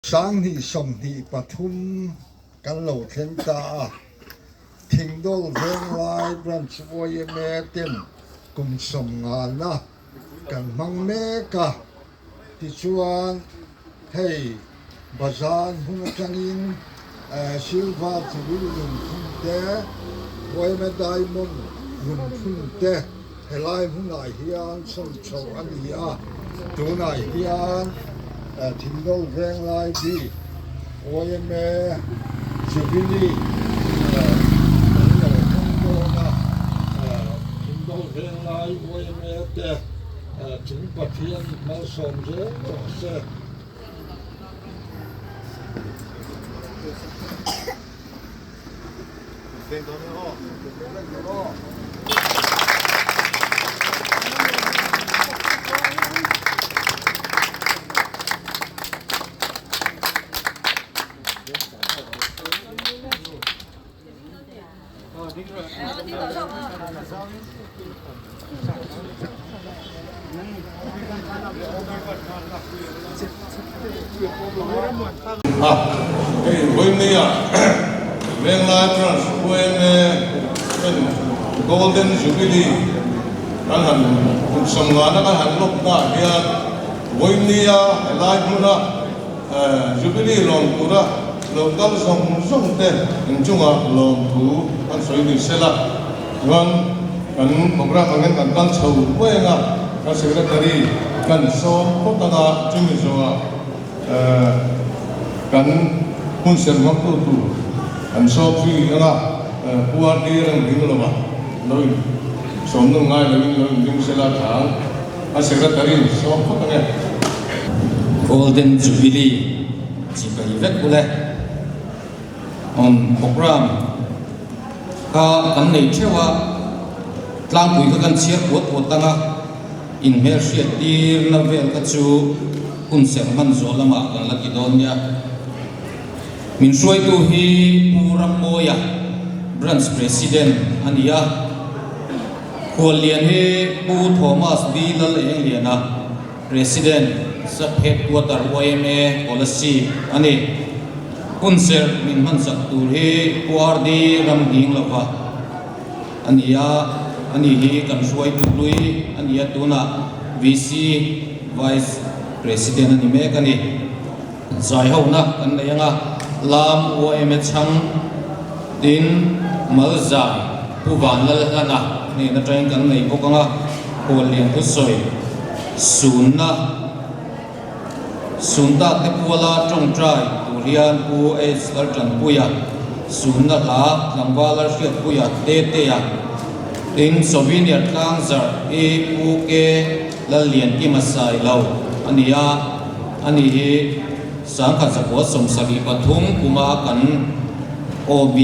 2023 kan lo thleng ta a, Thingdawl Venglai Branch yma ten kum sawmngana kan hmang mek a, tichuan hei bazar hmun atangin Silver Jubilee lungphun te, yma Diamond lungphun te helai hmunah hian sawn chhoh a ni a, tunah hian Thingdawl Venglai bik yma Jubilee kan lo hmang dawn a, Thingdawl Venglai yma te chung Pathian malsawm zel rawh se. A, hei Vawinia Venglai Branch yma ten Golden Jubilee kan han kum sawmngana kan han lawk naah hian Vawinia helai hmuna Jubilee lawm tura lo kal zawng zawng te inchungah lawmthu an sawi ni sela chuan kan program angin kan kal chho reng a, kan secretary kan sawm phawt anga chumi zawhah kan hun ser hmangtu tur kan sawm zui anga Pu RD reng ding lova lo in sawm nawm ngai loin lo in ding sela tha ang a secretary sawm phawt ange. Golden Jubilee chi pai vek ule on program kha kan nei theuh a, tlangpui kha kan chhiar puat puat ang a, inhmel hriat tir na vel kha chu hun serh hman zawh lamah kan la ti dawn nia. Min hruaitu hi Pu Rammawia, Branch President a ni a, Khuallian hi Pu Thomas V Lal Engliana, President, Sub Headquarter yma, Kolasib a ni. Hunserh min hmansak tur hi Pu RD Ramhning lova a ni a, ani hi kan hruaitu hlui a ni a, tunah VC, Vice President, a ni mek a ni. Zaihona kan nei anga Lam yma chhang tin Malzai Pu Vanlalhlana hnen atangin kan nei bawk anga Khuallian thusawi sunna Sunta te puala tawngtai tur hian Pu H Laltanpuia sunna hla tlangval Lalhriatpuia Tetea tin Souvenir tlangzarh hi Pu K Lalliankima Sailo a ni a. Ani hi 1973 kuma kan OB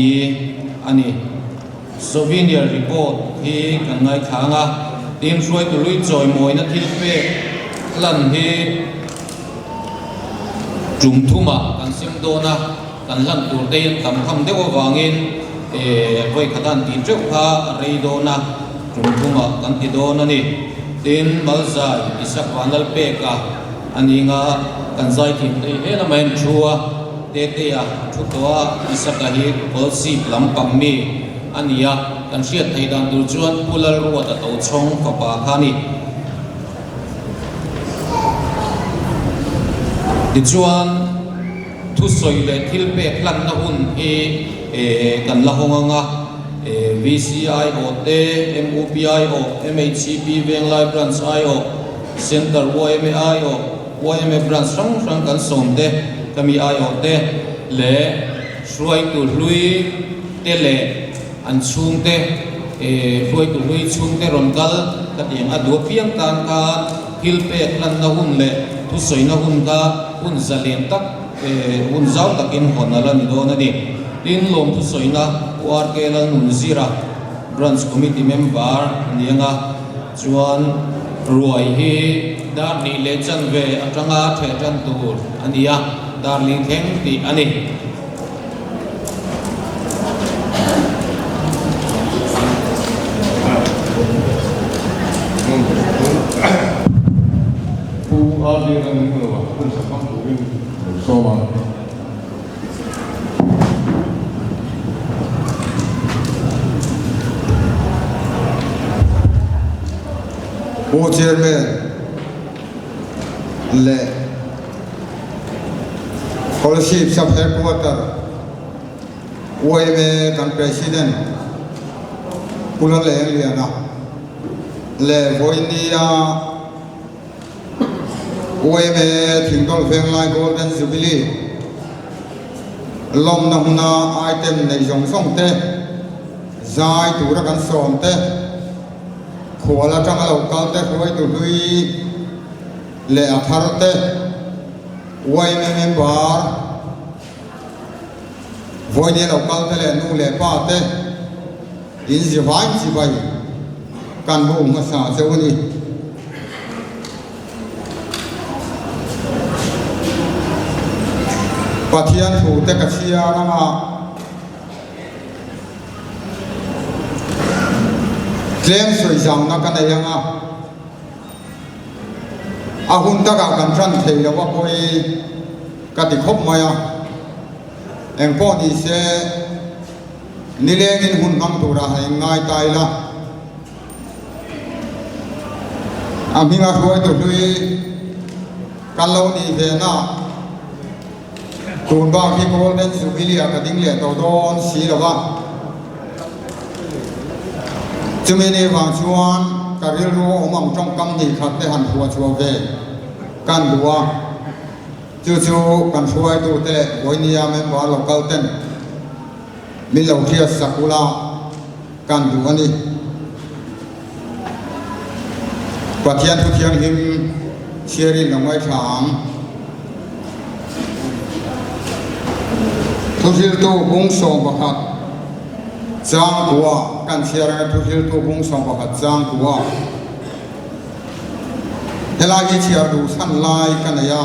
a ni. Souvenir report hi kan ngaithlang a, tin hruaitu lui chawimawina thil pek hlan hi tum thumah kan sem dawn a, kan hlan tur te hi an tam tham deuh avangin vawi khat a han tih teuh kha a rei dawn a, tum thumah kan ti dawn a ni. Tin, Malzai Isak Vanlalpeka. A ni nga kan zai thim thei hle lamah hian thu a, Tetea a thu tawh a, Isaka hi Kawlsip lampang mi a ni a, kan hriat theih dan tur chuan Pu Lalruata Tochhawng fapa kha a ni. Tichuan thusawi leh thil pek hlanna hun hi kan la hawng ang a, VCIO te, MUPIO, MHCP Venglai Branch IO, Center yma aiawh, yma branch hrang hrang kan sawm te, ka mi aiawh te leh hruaitu hlui te leh an chhungte hruaitu hlui chhungte rawn kal ka ti ang a, duh apiang tan khan thil pek hlanna hun leh thusawina hun kha hun zalen tak hun zau takin hawn a la ni dawn a ni. Tin, lawm thusawina Pu RK Lalnunzira, Branch Committee member a ni ang a, Chuan ruai hi dar hnih leh chanve atanga theh tan tur a ni a, dar li thleng tih a ni. Pu RD Rangngilova hun sak hmang turin lo sawm. sawm ang. Pu Chairman leh Kolasib Sub Headquarter yma kan President Pu Laleng Liana leh Vawinia Yma Thingdawl Venglai Golden Jubilee lawmna hmuna item neih zawng zawng te, zai tura kan sawm te, khual atanga lo kal te hruaitu hlui leh a thar te, yma member Vawinia lo kal te leh nu leh pa te in zivai chibai kan bu hmasa cheu a ni. Pathian thu te ka chhiar anga tlem sawi zangna ka nei anga a hun takah kan tan thei lo a pawi ka ti khawp mai a, engpawh ni se nilengin hun hmang turah han inngai ta ila. A hminga hruaitu hlui kan lo nih ve na tun bak hi Golden Jubilee ah ka ding leh tawh dawn si lo va. Chumi ni vang chuan ka rilru a awm ang tawngkam hnih khat te han phuah chhuah ve kan duh a, chu chu kan hruaitu te leh Vawinia member local ten min lo hriat sak ula. Kan duh a ni. Pathian Thu Thianghlim chhiarin lo ngaithla ang. Thuhriltu bung 11 chang kua kan chhiar anga Thuhriltu bung 11 chang kua helai hi chhiar duh chhan lai ka nei a,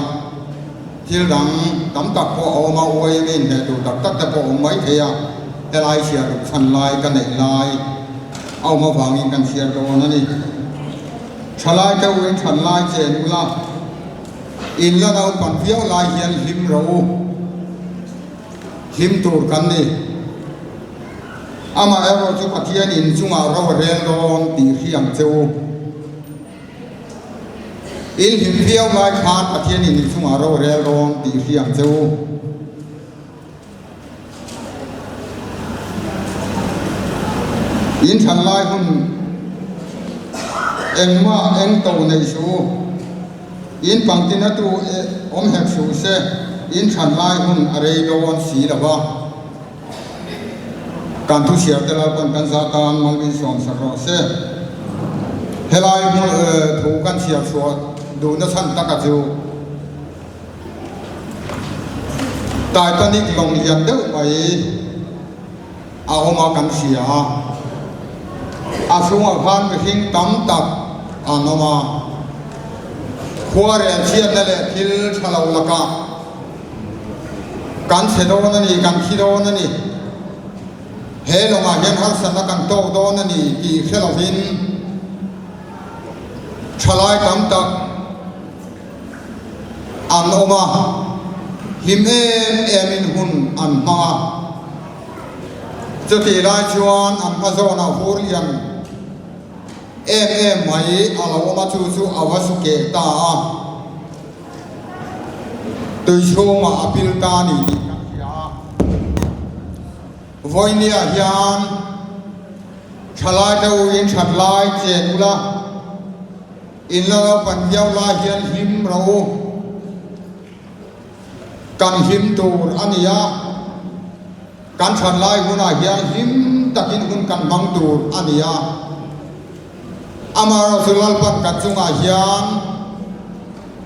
thil dang tam tak pawh a awm a, uain a inhmeh tur tak tak te pawh a awm mai thei a, helai chhiar duh chhan lai ka neih lai a awm avangin kan chhiar dawn a ni. Thalai te uin than lai chen ula, in la naupan viau lai hian hlim ro u, hlim tur kan ni. Amaherawh chu Pathian in chungah ro a rel dawn tih hri ang che u. In hlim viau lai khan Pathian in inchungah ro rel dawn tih hri ang che u. In than lai hun engmah eng to nei suh u. In pangtina tu awm hek suh se, in than lai hun a rei dawn si lo va. Kan thu chhiar te Lalpan kan za tan Malvin sawmsak rawh se. Helai hmun thu kan chhiar chhuah duhna chhan taka chu Titanic lawng lian deuh mai a awm a kan hria a, a chhungah khan mihring tam tak an awm a, khuarel chhiatna leh thil tha lo lakah Kan chhe dawn a ni, kan thi dawn a ni, he lawngah hian harsatna kan tawk dawn a ni tih hre lovin thalai tam tak an awm a, hlim em emin hun an hmang a. Chutih lai chuan an hma zawnah vur lian em em mai a lo awm a, chu chu a va su keh ta a. Tui chhungah a pil ta a ni tih kan hria a. Vawinia hian thalai te u in that lai chen ula, in la naupan viau lai hian hlim ro u. Kan hlim tur a ni a, kan that lai hunah hian hlim takin hun kan hmang tur a ni a. Amaherawhchu chu Lalpan kan chungah hian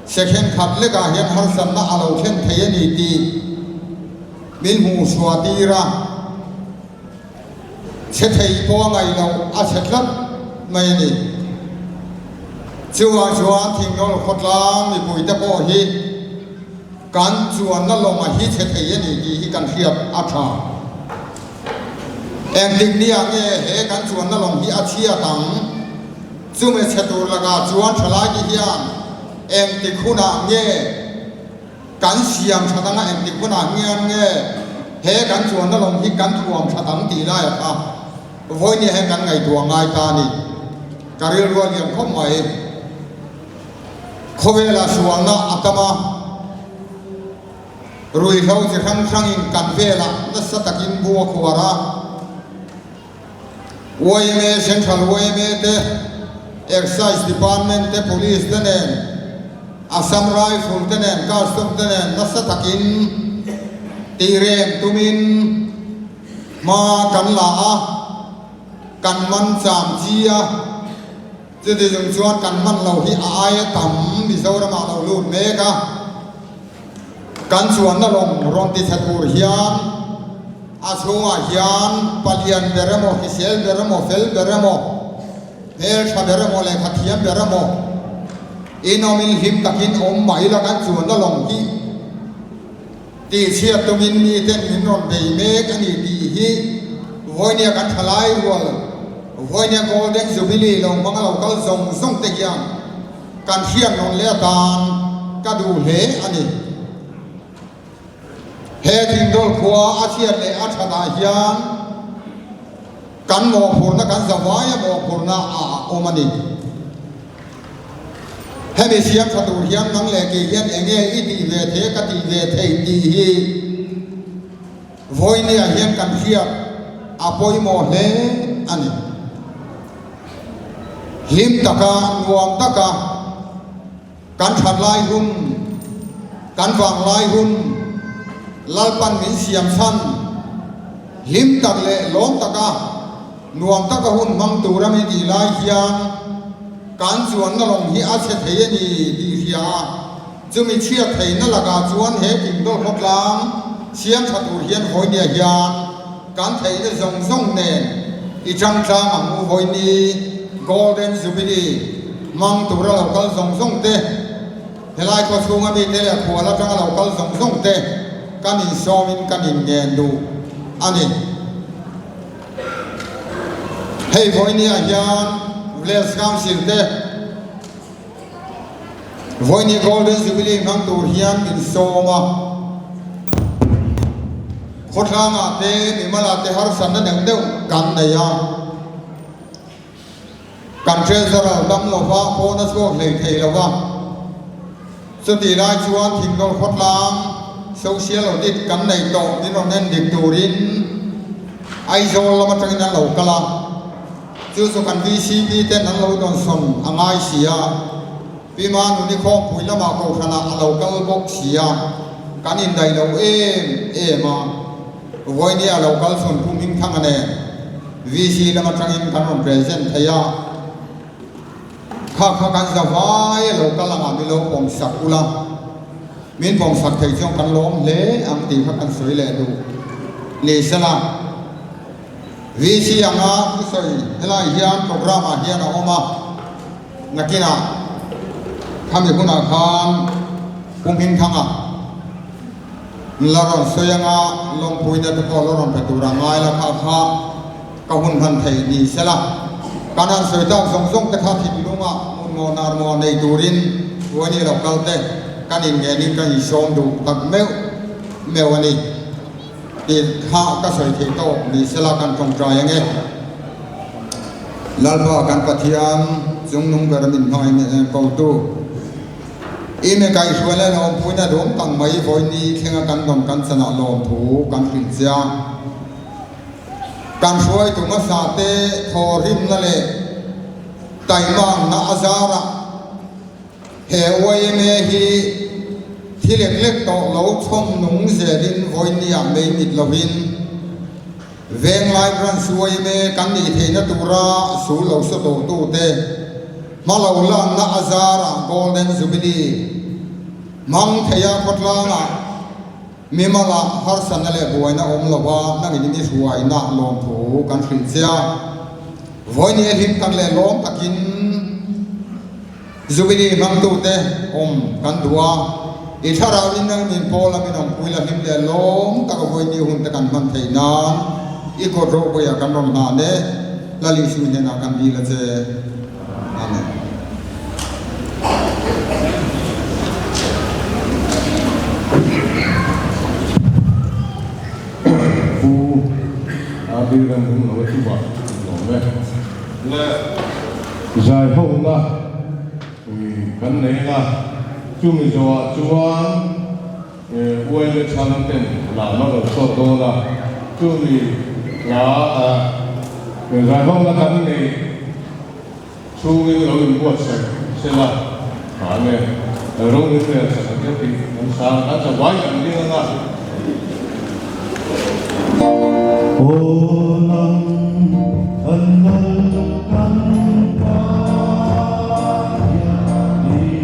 second khat lekah hian harsatna a lo thlen thei a ni tih min hmuh chhuah tir a, chhe thei pawh a ngaih loh a chhe tlat mai a ni. Chuvang chuan Thingnawl khawtlang mipuite pawh hi kan chuanna lawng a hi chhe thei a ni tih hi kan hriat a tha. Engtik nia nge he kan chuanna lawng hi a chhiat ang? Chumi chhe tur lakah chuan thalaite hian engtik hunah nge Kan siam that anga engtik hunah ngian nge he kan chuanna lawng hi kan thuam that ang tih laiah kha vawinia hian kan ngaihtuah ngai ta a ni. Ka rilru a lian khawp mai. Khawvela sualna a tam a, ruihhlo chi hrang hrangin kan velah nasa takin bu a khuar a. Yma, Central yma te, Excise Department te, Police te nen, Assam Rifle te nen, Custom te nen nasa takin tih rem tumin hma kan la a, kan man cham chi a, chuti chung chuan kan man lo hi a aia tam Mizoramah lo lut mek a. Kan chuanna lawng rawn ti tha tur hian a chhungah hian palian ber emaw, hrisel ber emaw, fel ber emaw, hmeltha ber emaw, lehkha thiam ber emaw inawmin hlim takin awm mah ila kan chuanna lawng hi tihchhiat tumin miten min rawn bei mek a ni tih hi vawinia kan thalai rual, vawinia Golden Jubilee lo hmanga lo kal zawng zawng te hian Kan hriat nawn leh atan ka duh hle a ni. He Thingdawl khua a chhiat leh a thatah hian kan mawhphurhna kan zavaia mawhphurhna a awm a ni. Hemi siam tha tur hian nang leh kei hian enge i tih ve the ka tih ve thei tih hi vawinia hian kan hriat a pawimawh hle a ni. Hlim taka, nuam taka kan that lai hun, kan vang lai hun, Lalpan min siam chhan, hlim tak leh lawm taka, nuam taka hun hmang tura min tih lai hian kan chuanna lawng hi a chhe thei a ni tih hria a, chumi chhiat theihna lakah chuan he Kingdol khawtlang siam tha tur hian vawinia hian Kan theihna zawng zawng nen i changtlang ang u Vawiini Golden Jubilee hmang tura lo kal zawng zawng te, helai khaw chhunga mite leh khual atanga lo kal zawng zawng te kan insawmin kan inngen duh a ni. Hei Vawiini-ah hian Village Council te Vawiini Golden Jubilee hmang tur hian min sawm a, khawthlangah te mimalah te harsatna deuh deuh kan nei a, kan Treasurer dam lova pawn a chhuak hlei thei lo va, chutih lai chuan Thingdawl khawtlang Social Audit kan nei tawh min rawn en dik turin Aizawl lam atangin an lo kal a. Chu chu kan VCP ten an lo dawnsawn a ngai si a, Pi Manuni khawmpui lamah kohhranah a lo kal bawk si a, kan indaih lo em em a. Vawinia a lo kal chhun Pu Hmingthanga nen VC lam atangin kan rawn present thei a, kha kha kan za vai a lo kal angah min lo pawmsak ula, min pawmsak thei chuan kan lawm hle ang tih kha kan sawi leh duh ni sela. VC anga thusawi helai hian programme ah hian a awm a, nakinah khami hunah khan Pu Hmingthanga la rawn sawi anga lawmpuina te pawh la rawn pe tur a ngai la kha kha ka hun hman thei ni sela, kan han sawi tak zawng zawng te kha thinlungah hmun maw hnar maw nei turin Puani lo kal te kan inngenin ka insawm duh tak meuh meuh a ni. Tih kha ka sawi theih tawk ni sela kan tawngtai ange. Lalpa kan Pathian chungnung ber min hmangaih min enkawltu i mi kaihhruai leh lawmpuina dawm tak mai vawini thlenga kan dawm kan chanah lawmthu kan hrilh che a. Kan hruaitu hmasa te thawhrimna leh taihmakna a zarah He yma hi thi lek lek tawh lo chhawm nung zelin vawinia mei mit lovin Venglai Branch yma kan nih theihna tura sul lo saw tawhtute hma lo lanna a zarah Golden Jubilee hmang theia khawtlangah mimalah harsatna leh buaina awm lova nangin i hruaina lawmthu kan hrilh che a. Vawinia hlim tak leh lawm takin Jubilee hmangtute awm kan duh a, i thlarauin nang min pawl a min awmpui la hlim leh lawm taka vawiini hun te kan hman theih nan i kawt ropuiah kan rawn hlan e, Lal Isu hnenah kan dil a che. Amen. tir an ring lo a chuvah lawm e. Le zaihona kan nei a, chumi zawhah chuan uaile chhang ten lam a rawn sawt dawn a, chumi hla zaihona kan neih Chhungin lo inbuatsaih sela tha nge ro min rel sak ang che tih kan sang a, kan zavai kan ding anga. Aw nang kan lal kan pa hian i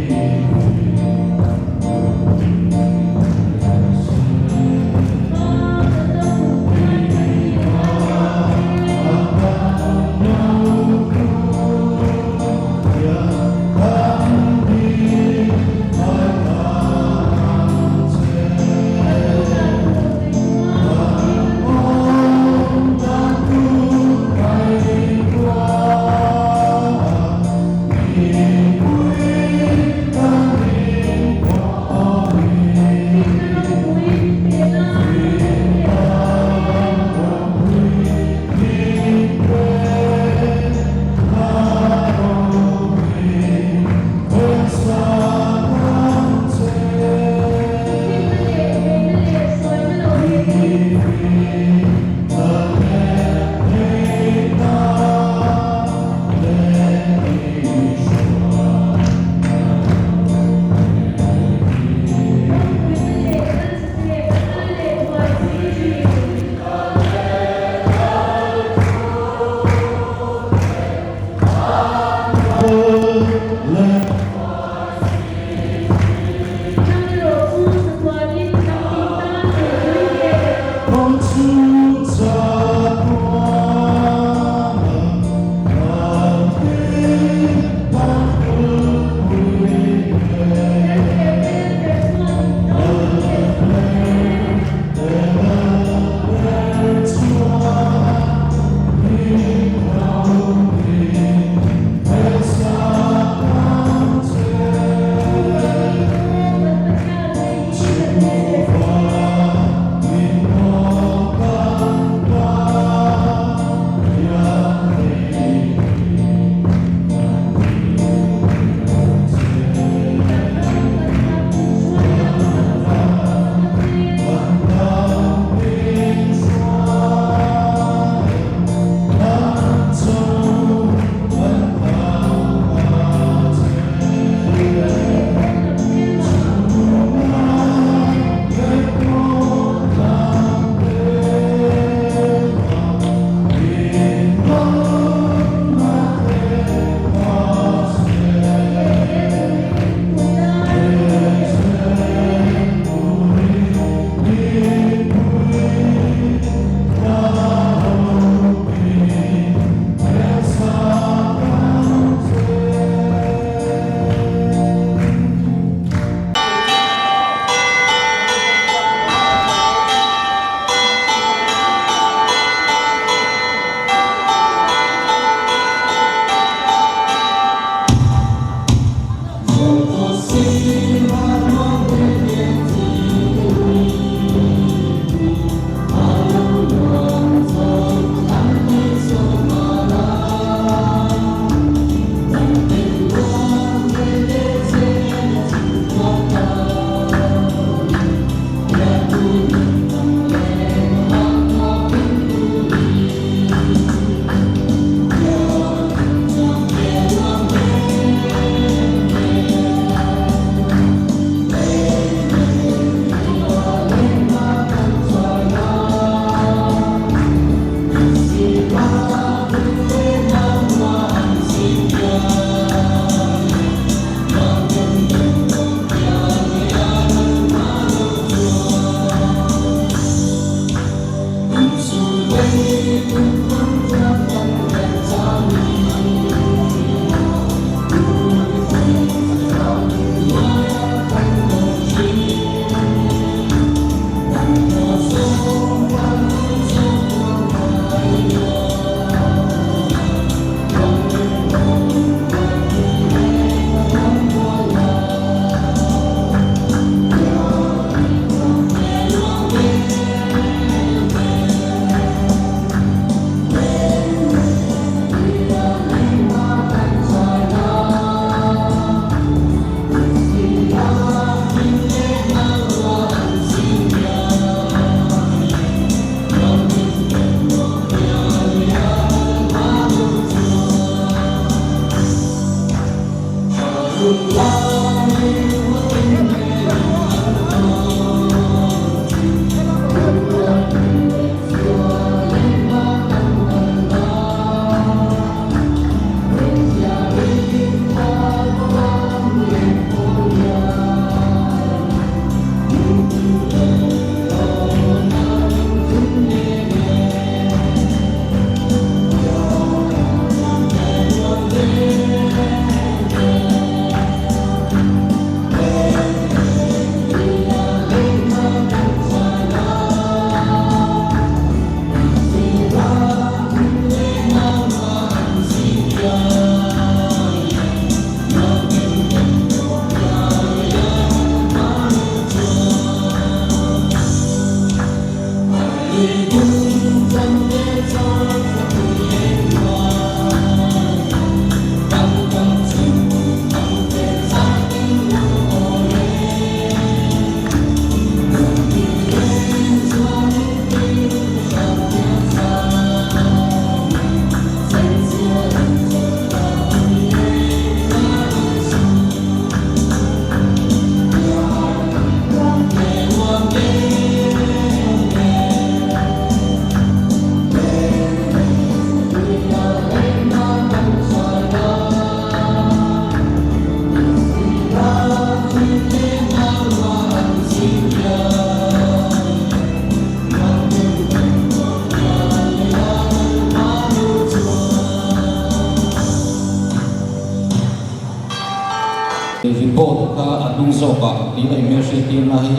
Report kha a hnung zawkah tih a inhmelhriat tirna hi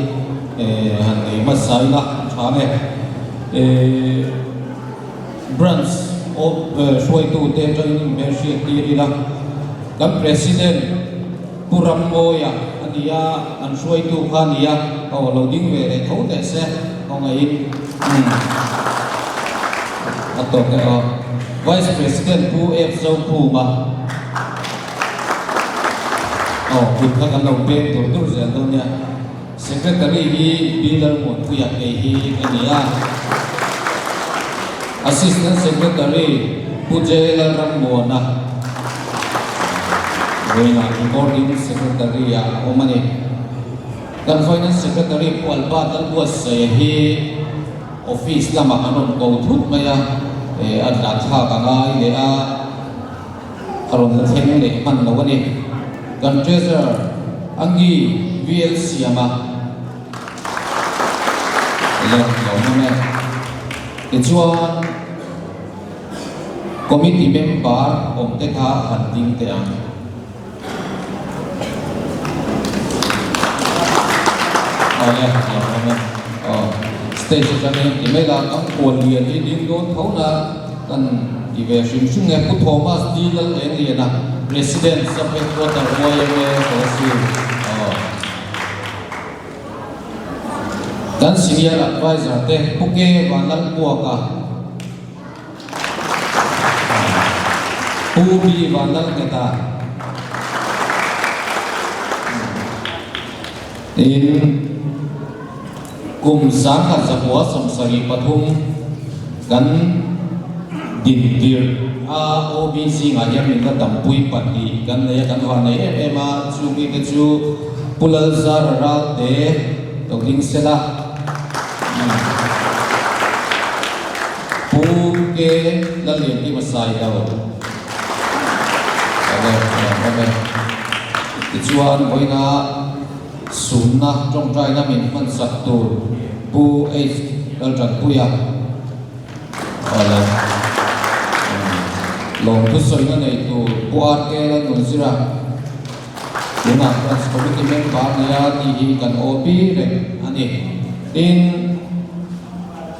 han nei hmasa ila tha nge. Branch of hruaitute atangin inhmelhriat tir ila kan President Pu Rammawia a ni a, an hruaitu kha a ni a, aw lo ding ve leh tho teh se kawngaihin umm a tawk e aw. Vice President Pu F Zokhuma aw kut kha kan lo peng tur tur zel dawn nia. Secretary hi Pi Lalmuanpuia kei hi ka ni a, Assistant Secretary Pu J Lalrammuana vawiinah Recording Secretary ah a awm a ni. Kan Finance Secretary Pu Albert Lalbuatsaia hi Office lamah an rawn ko thut mai a, a tlahthlak a ngai leh a. A rawn la thleng leh hman lo a ni. Kan Treasurer Angi VL Siama leh lo awm e. Tichuan Committee member awmte kha han ding teh ang. Awle lo awm e. Aw stage atangin ti mai la kan kual lian hi ding dawn tho na kan ti ve hrim hrim nge Pu Thomas D Lal Eng Liana President Sub Headquarter YMA Kolasib aw kan Senior Adviser te Pu K Vanlalbuaka Pu B Vanlalngeta Tin, kum 1973 kan din tirh a OB zingah hian min la tampui pahnih kan nei a, kan van nei em em a, chu mite chu Pu Lalzara Ralte lo ding sela. Pu K Lalliankim a sai lo. Awle, awm e. Tichuan, vawiina sumna tawngtaina min hman sak tur Pu H Laltanpuia. Awle. Lawmthu sawina nei tur Pu RK Lalnunzira. Tunah Branch Committee member nia tih hi kan aw pi reng a ni. Tin,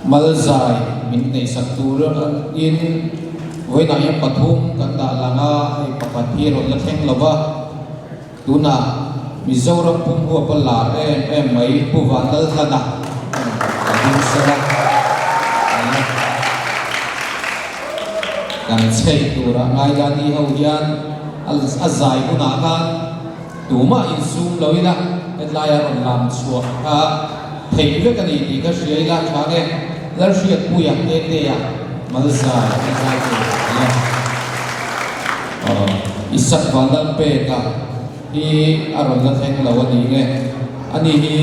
Malzai min neihsak tur in vawiinah hian pathum kan dah lang a, hei pakhat hi rawn la thleng lo va. Tunah Mizoram pum huap a lar em em mai Pu Vanlalhlana a ding sel a, kan chheih turah Ngailani ho hian A zai hunah khan tumah insum lo ila hetlai a rawn lam chhuah kha theih vek a ni tih ka hria ila tha nge Lalhriatpuia Tetea Malzai a zai tur a ni a. Aw Isak Vanlalpeka. hi a rawn la thleng lo a ni nge? Ani hi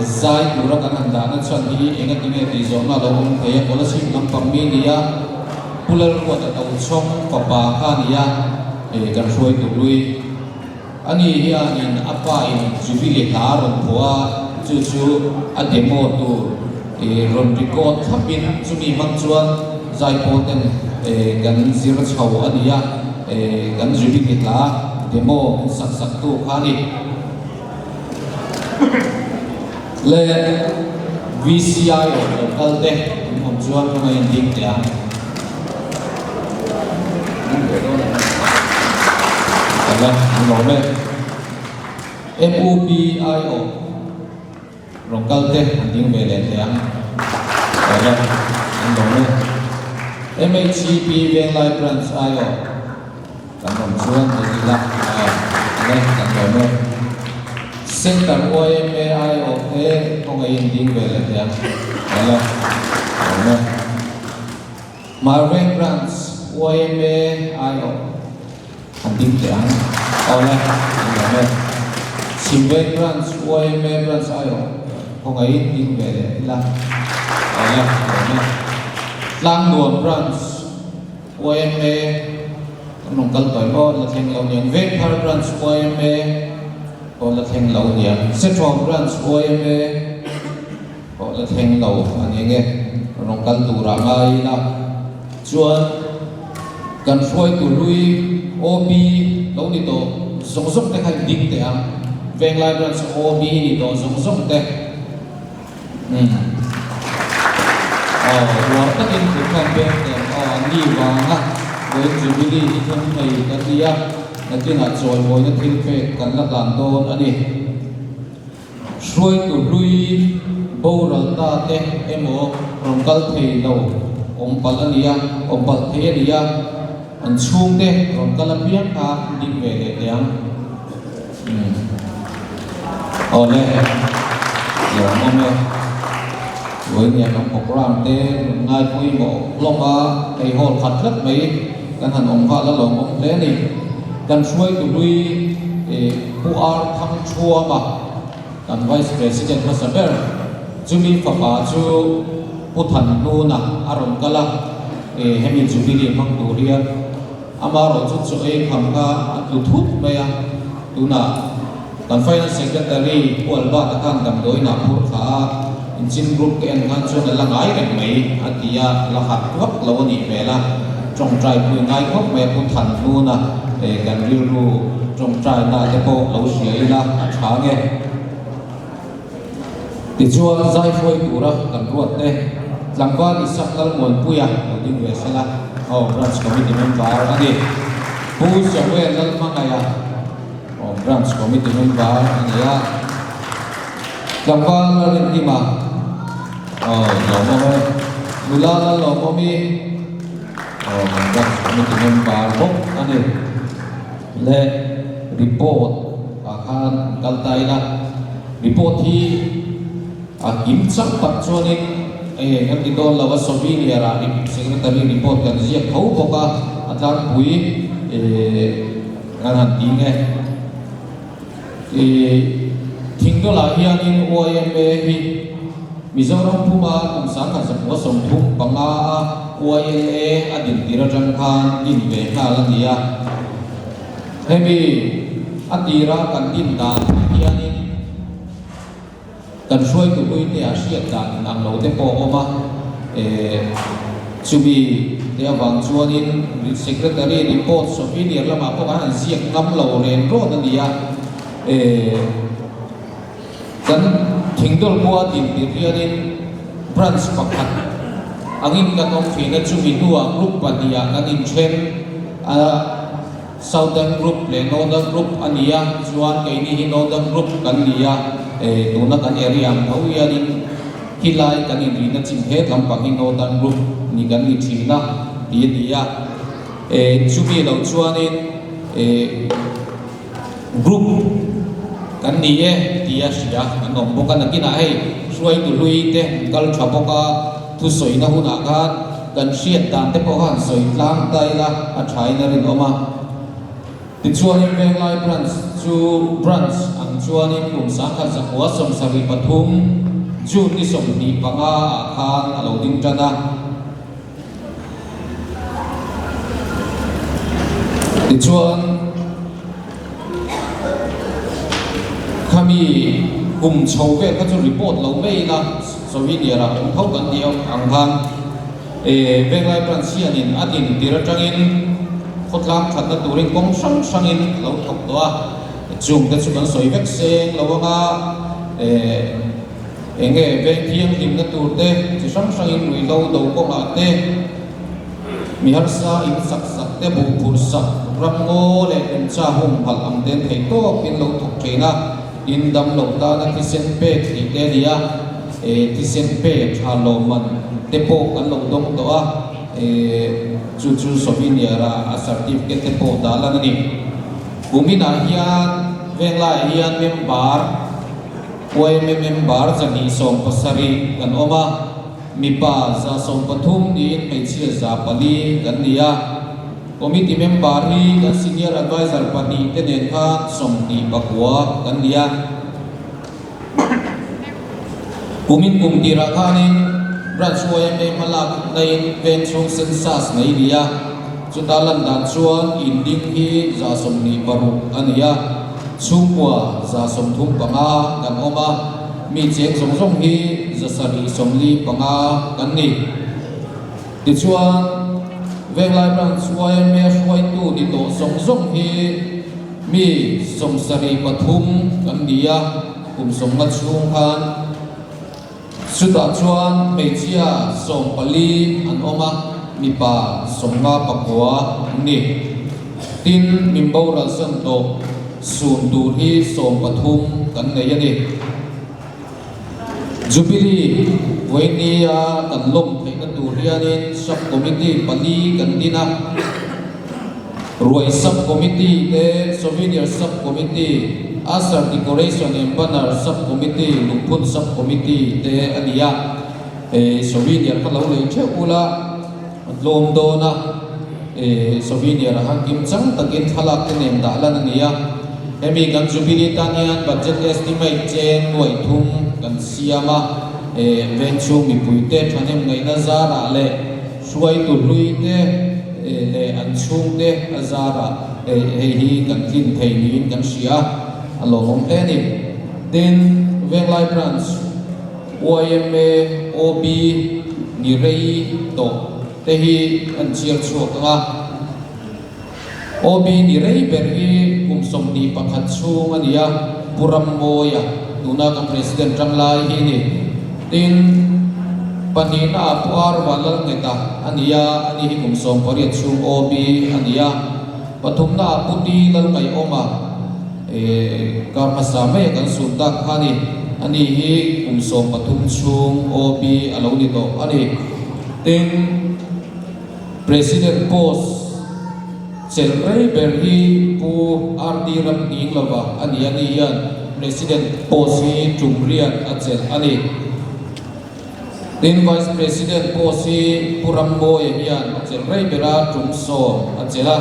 zai tura kan han dahna chhan hi engati nge tih zawhna a lo awm thei a, Kolasib lampang mi a ni a, Pu Lalruata Tochhawng fapa kha a ni a, kan hruaitu hlui. Ani hianin a pa in Jubilee hla a rawn phuah a, chu chu a demo tur rawn record thlapin chumi hmang chuan zaipawl ten kan zir chho a ni a, kan Jubilee hla demo min sak sak tu kha a ni. Le VCI awm lo kal te an awm chuan ka ngaih ding teh ang. Ala an awm e. MUPI awm rawn kal te an ding ve leh teh ang. Ala an awm e. MHCP Venglai Branch aiawh. Kan awm chuan ni ila a le kan lawm e. Center yma aiawh te kawngaihin ding ve leh thei ang a le lawm e. Marveng Branch yma aiawh an ding teh ang aw le kan lawm e. Chhimveng Branch yma Branch aiawh kawngaihin ding ve leh ila aw le lawm e. Tlangnuam Branch Yma kan rawn kal tawih maw la thleng lo niang Vengthar Branch yma pawh la thleng lo niang Sethawm Branch yma pawh la thleng lo a ni nge rawn kal turah ngai ila chuan kan hruaitu hlui OB lo ni tawh zawng zawng te kha in ding teh ang Venglai Branch OB ni tawh zawng zawng te. Umm. Aw, uar takin kut khan peng teh ang aw, an ni vanga vawiin Jubilee hi thleng thei kan ni a, nakinah chawimawina thil pek kan la hlan dawn a ni. Hruaitu hlui boral ta te emaw rawn kal thei lo awm palh a ni a, awm palh thei a ni a, an chhungte rawn kal apiang kha ding ve leh teh ang. Umm. Awle. Lawmawm e. Vawinia kan programme te rawn ngai pawimawh hlawm a, hei hall khat tlat mai kan han awm nghal a lawmawm hle a ni. Kan hruaitu hlui Pu R Thangthuama kan Vice President hmasa ber chumi fapa chu Pu Thanhnuna a rawn kal a, hemi Jubilee hmang tur hian Amaherawh chu chaw ei kham kha a tlu thut mai a, tunah kan Finance Secretary Pu Albert-a khan damdawiinah phur thla a, Inchin Group te en khan chuan a la ngai reng mai a ti a, la harh vak lo a nih hmel a, tawngtai pui ngai khawp mai a Pu Thanhnuna kan rilru tawngtaina te pawh lo hria ila a tha nge. Tichuan zai hruai tura kan ruat te, tlangval Isak Lalmuanpuia lo ding ve sela, aw Branch Committee member a ni. Pu Samuel Lalhmangaia, aw Branch Committee member a ni a. Tlangval Lalrinkima, aw Lawmawm e. Nula Lalawmawmi, aw Branch Committee member bawk a ni. Le report ah khan kal ta ila, report hi a kim chak tak chuanin eng kan ti dawn lo a, souvenir ah secretary report kan ziak tho bawk a, a tlangpui kan han ti nge. Ih Thingdawlah hianin yma hi Mizoram puma kum 1935 a YLA a din tir atang khan din ve nghal a ni a. Hemi a tira kan din dan ah hianin Kan hruaitu puite ah hriat dan in ang lo te pawh a awm a, eh chumi te avang chuanin Secretary report souvenir lamah pawh kan han ziak ngam lo ren rawn a ni a, eh kan Thingdawlh khua din tir hianin branch pakhat angin kan awm thin a, chumi hnuah group pahnih ah kan inthen a. Southern Group leh Northern Group a ni a, chuan keini hi Northern Group kan ni a, eh tuna kan area ang tho hianin khilai kan inrihna chin het lampang hi Northern Group ni kan ni thin a tih a ni a, eh chumi loh chuanin eh group kan ni e tih a hria an awm bawk a, nakinah hei hruaitu hlui te an kal tha bawk a, thusawina hunah khan Kan hriat dan te pawh khan sawi tlang ta ila a thain a rinawm a. Tichuanin Venglai Branch chu Branch ang chuanin kum 1973 June ni 25 ah khan a lo ding tan a. Tichuan khami kum chho vel kha chu report lo mai ila souvenir ah awm tho kan tih ang khan Venglai Branch hianin a din tir atangin khawtlang thatna turin kawng hrang hrangin a lo thawk tawh a, chungte chu kan sawi vek seng lo anga Eng nge veng thianghlimna tur te, chi hrang hrangin ruihhlo do kawngah te, mi harsa in sak sak te, buh phurh sak, ram ngaw leh nuncha humhalh ang ten theih tawpin lo thawk thin a, in dam lo tana thisen pek theih te a ni a, e thisen pe tha lawmman te pawh kan lo dawng tawh a, e chu chu souvenir ah a certificate te pawh dah lan a ni. Kuminah hian venglaiah hian member. Yma member 270 kan awm a, mipa 130 niin hmeichhia 400 kan ni a. Committee member hi kan senior adviser pahnih te nen khan 29 kan ni a. Kumin kum tirah khanin Branch yma hmalak naiin veng chhung census nei ni a, chuta lan dan chuan inding hi 26 a ni a. Chhungkua 35 kan awm a, mi cheng zawng zawng hi 745 kan ni. Tichuan, Venglai Branch yma hruaitu ni tawh zawng zawng hi mi 73 kan ni a, kum 50 chhung khan. Chutah chuan hmeichhia 14 an awm a, mipa 59 an ni. Tin, min boralsan tawh sun tur hi 13 kan nei a ni. Jubilee vawinia kan lawm theihna tur hianin Sub Committee pali kan din a. Ruai Sub Committee te, Souvenir Sub Committee, Usher Decoration and Banner Sub Committee, Lungphun Sub Committee te a ni a. Hei souvenir kha lo lei theuh ula a tlawm dawn a, souvenir a han kim chang takin thlalak te nen dah lan a ni a. Hemi kan Jubilee tan hian budget estimate cheng nuaih thum kan siam a, veng chhung mipuite thahnem ngaihna zarah leh Hruaitu hlui te leh an chhungte a zarah hei hi kan tlin thei niin kan hria a, a lawmawm hle a ni. Tin, Venglai Branch yma OB ni rei tawh te hi an chhiar chhuak ang a. OB ni rei ber hi kum 21 chhung a ni a, Pu Rammawia, tuna kan President tang lai hi a ni. Tin, pahnihna ah Pu R Vanlalngeta a ni a, ani hi kum 18 chhung OB a ni a. Pathumna ah Pu T Lalngaihawma, kar hmasa maia kan sun tak kha a ni, ani hi kum 13 chhung OB a lo ni tawh a ni. Tin, President post chelh rei ber hi Pu RD Ramhning lova a ni a ni hian President post hi tum riat a chelh a ni. Tin Vice President post hi Pu Rammawia hian a chelh rei ber a tum 10 a chelh a.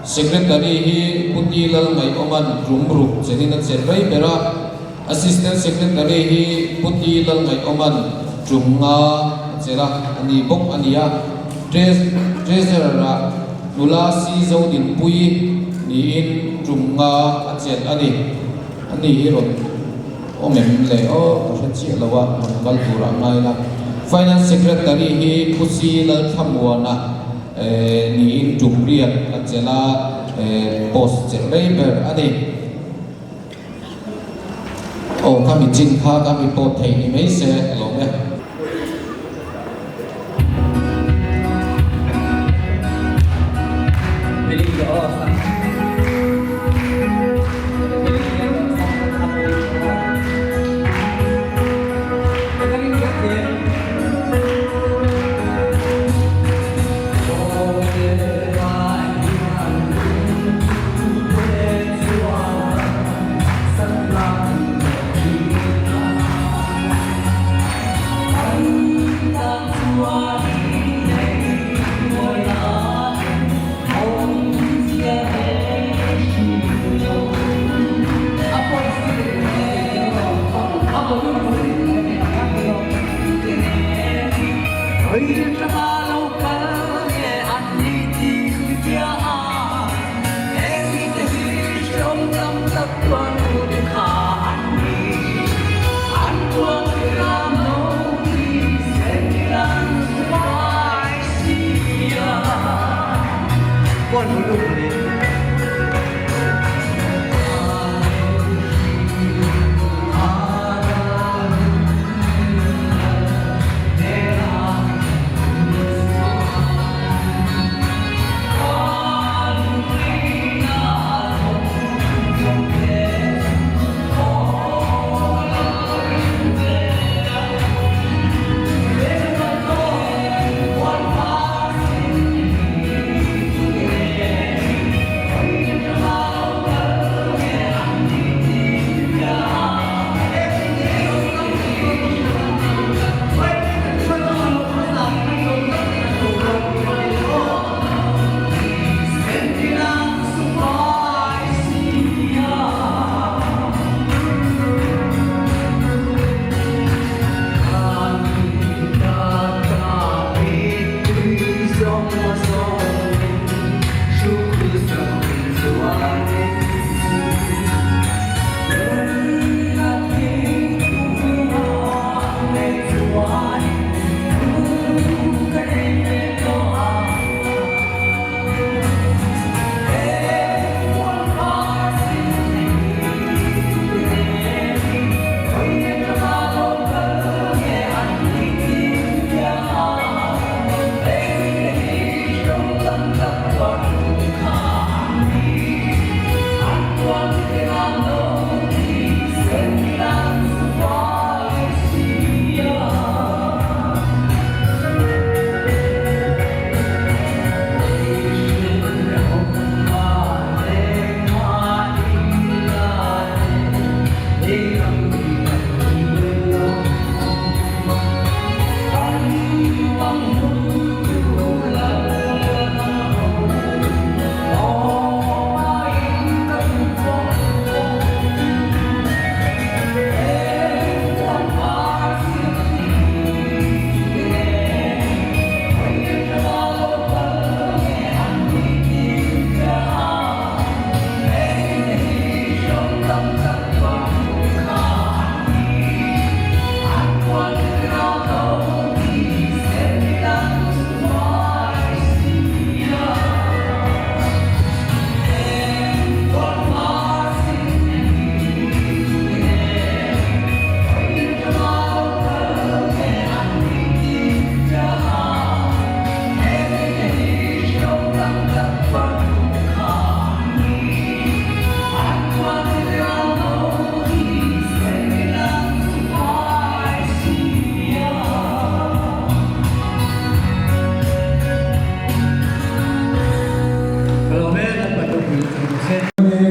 Secretary hi Pu T Lalngaihawma'n tum ruk chelhin a chelh rei ber a. Assistant Secretary hi Pu T Lalngaihawma'n tum nga a chelh a, a ni bawk a ni a. Treasurer-ah nula Si Zodinpuii niin tum nga a chelh a ni. A ni hi rawn awm em le aw ka hre chiah lo a, rawn kal turah ngai la. Finance Secretary hi Pu Si Lalthlamuana niin tum riat a chelh a, post chelh rei ber a ni. Aw ka mi chin kha ka mi pawt thei ni mai se ka lawm e.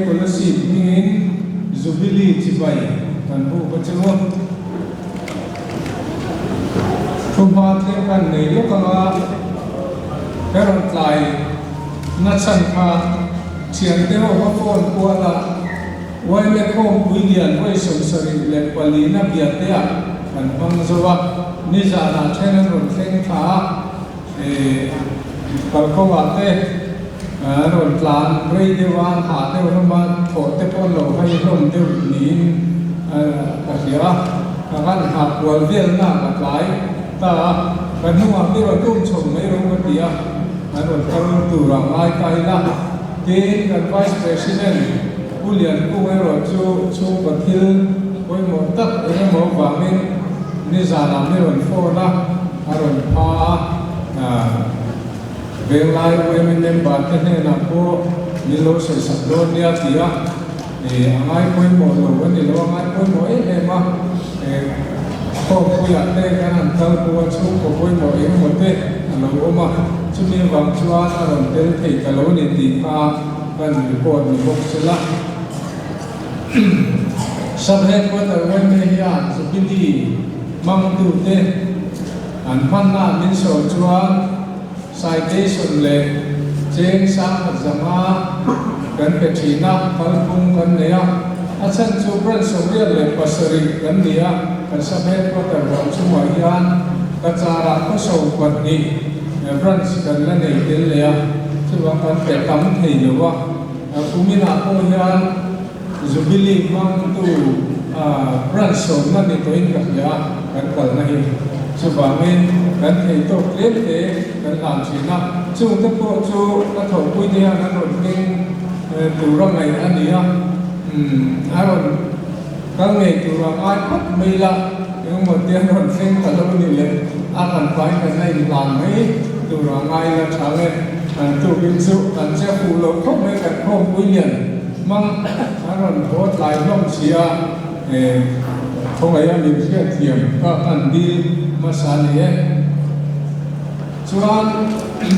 Kolasib hmingin Jubilee chibai kan buk a chu. Thu hma tlem kan nei lawk anga ka rawn tlai nachhan kha thiante ho ka phone kual a, Uaile khawmpui lian vawi 74 na biate ah kan hmang zo a, nizanah then an rawn thleng thla a, kalkawngah te an rawn tlan rei deuh a, an hah deuh hlawm a, thawh te pawh an lo hai hlawm deuh niin ka hria a, ka han hah kual velna ka tlai ta a, ka hnungah mi rawn um chho mai rawh ka ti a, an rawn kal tur ah ngai ta ila. Tin, kan Vice President Pu Liankung erawh chu chhungkaw thil pawimawh tak eng emaw avangin nizanah mi rawn phone a, a rawn pha a. Venglai UMA member te hnenah pawh min lo sawisak dawn nia ti a, a ngai pawimawh lo a ni lo, a ngai pawimawh em em a. Khawpuiah te kan han kal pawh a chhungkaw pawimawh eng emaw te a lo awm a, chumi avang chuan a rawn tel thei ta lo ni tih kha kan report ni bawk sela. Sub Headquarter yma hian Jubilee hmangtute an hmanna min sawi chuan citation leh cheng 1500 kan pe thin a, kalphung kan nei a, a chhan chu branch 87 kan ni a, kan sub headquarter vang chungah hian Cachar-ah khaw 12 branch kan la nei tel leh a, chuvang kan pe tam thei lo a, kuminah pawh hian. Jubilee hmangtu branch sawmna ni tawhin ka hria a, kan kalna hi. Chuvangin kan thei tawk tlem te kan hlan thin a, chungte pawh chu ka thawhpuite hian an rawn hming tura ngaih a ni a, a rawn kal ngei tura ngai phawt mai la, engemaw te an rawn thleng ta lo ni leh a kan pai kan la inhlan mai tura ngai la tha nge, tukin chu kan che fuh loh khawp mai kan khawmpui lian. Hmang an rawn haw tlai hlawm si a, khawngaih a min hriatthiam ka kan dil hmasa a ni e. Chuan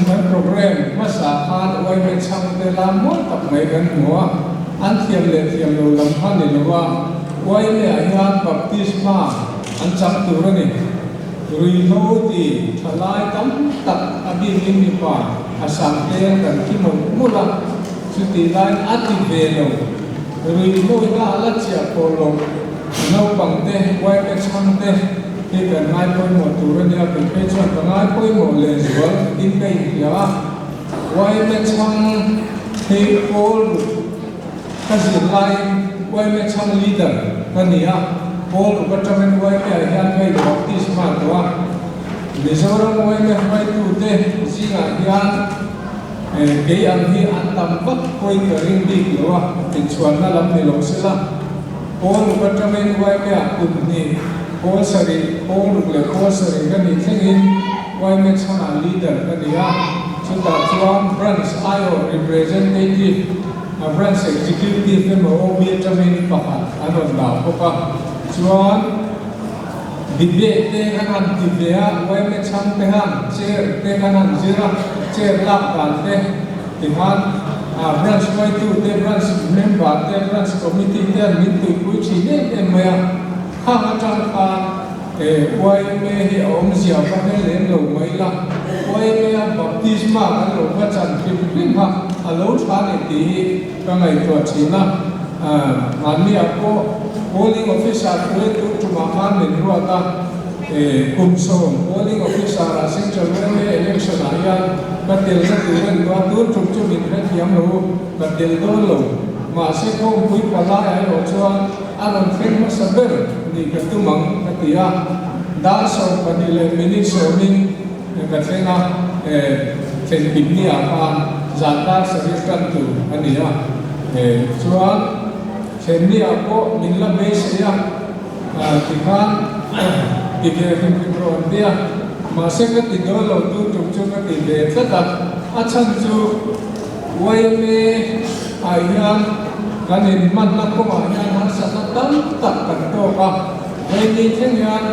kan program hmasa khan uaime chhangte lam mawi tak mai kan hmu a, an thiam leh thiam lo lam kha ni lo a, uaime ah hian baptisma an chang tur a ni. Ruihhlo ti thalai tam tak a bikin mipa a sangte kan thi mawlh mawlh a. Chutih laiin a ti ve lo. Ruihhlo ina a la chiah pawh lo. Naupang te, uaite chhang te hi kan ngai pawimawh tur a nia, kei phei chuan ka ngai pawimawh lehzual in ka inhria a. Uaite chhang hi pawl ruk ka zir laiin uaime chhang leader ka ni a, pawl ruk atangin uaime ah hian ka inbaptisma tawh a. Mizoram uaime hruaitute zingah hian Kei ang hi an tam vak pawhin ka ring bik lo a, inchhuanna lam ni lo sela. Pawl ruk atangin YMA ah kum hnih, pawl sarih, pawl ruk leh pawl sarih ka nih thlengin YMA chhangah leader ka ni a, chutah chuan Branch aiawh representative, Branch Executive emaw OB atangin pakhat an rawn dah bawk a, chuan. Debate te kan han ti ve a, yma chhang te han chair te kan han zir a, chair lak dan te tikhan branch hruaitu te, branch member te, branch committee te an min tuipui thin em em mai a. Khang atang khan yma hi a awmzia va hre lem lo mai la, yma a baptisma kan lo va chan hrim hrim kha a lo tha ni tih hi ka ngaihtuah thin a. Mahniah pawh Polling Officer hruaitu tumah khan min ruat a, kum sawm Polling Officer-ah Central yma Election-ah hian ka telna tur a ni a, tun tum chu min hrethiam lo u, ka tel dawn lo. Mahse khawmpui palai erawh chuan a rawn thleng hmasa ber nih ka tum ang ka ti a, dar 12 leh minute sawmin ka thleng a, thlen picnic-ah khan zan dar sarih tan tur a ni a, chuan. Thlenni-ah pawh min la beisei a, tikhan ti ve hrim hrim rawh an ti a, mahse ka ti dawn lo tu tum chu ka ti ve tlat a, a chhan chu yma ah hian kan inhmanna kawngah hian harsatna tam tak kan tawk a, vaini thleng hian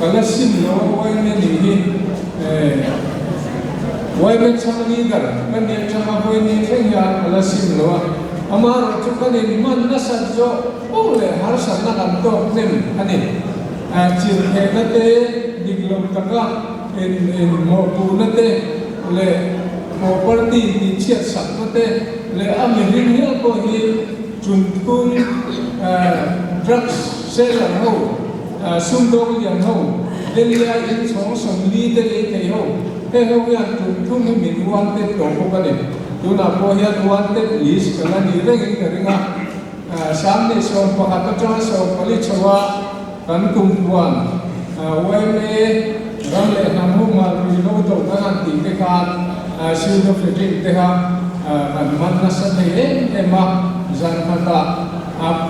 ka la sim lo a yma nih hi yma chhang leader ka nih atanga vaini thleng hian ka la sim lo a. Amaherawh chu kan inhman nasat zawh poh leh harsatna kan tawk hnem a ni. Chirhthehna te, dik lo taka inmawhpuhna te leh property tihchhiatsakna te leh a mihring hial pawh hi chungthung drugs seller ho, sumdawng lian ho, Delhi-a inchhawng 40 te lei thei ho, heng ho hian chungthung hi min wanted tawh bawk a ni. Tunah pawh hian wanted list ka la ni rengin ka ring a, 2011 atanga 14 chho a kan kumpuan yma ram leh hnam humhal ruihhlo do kan han tih te khan pseudoephedrine te kha kan man nasa thei em em a, zan khatah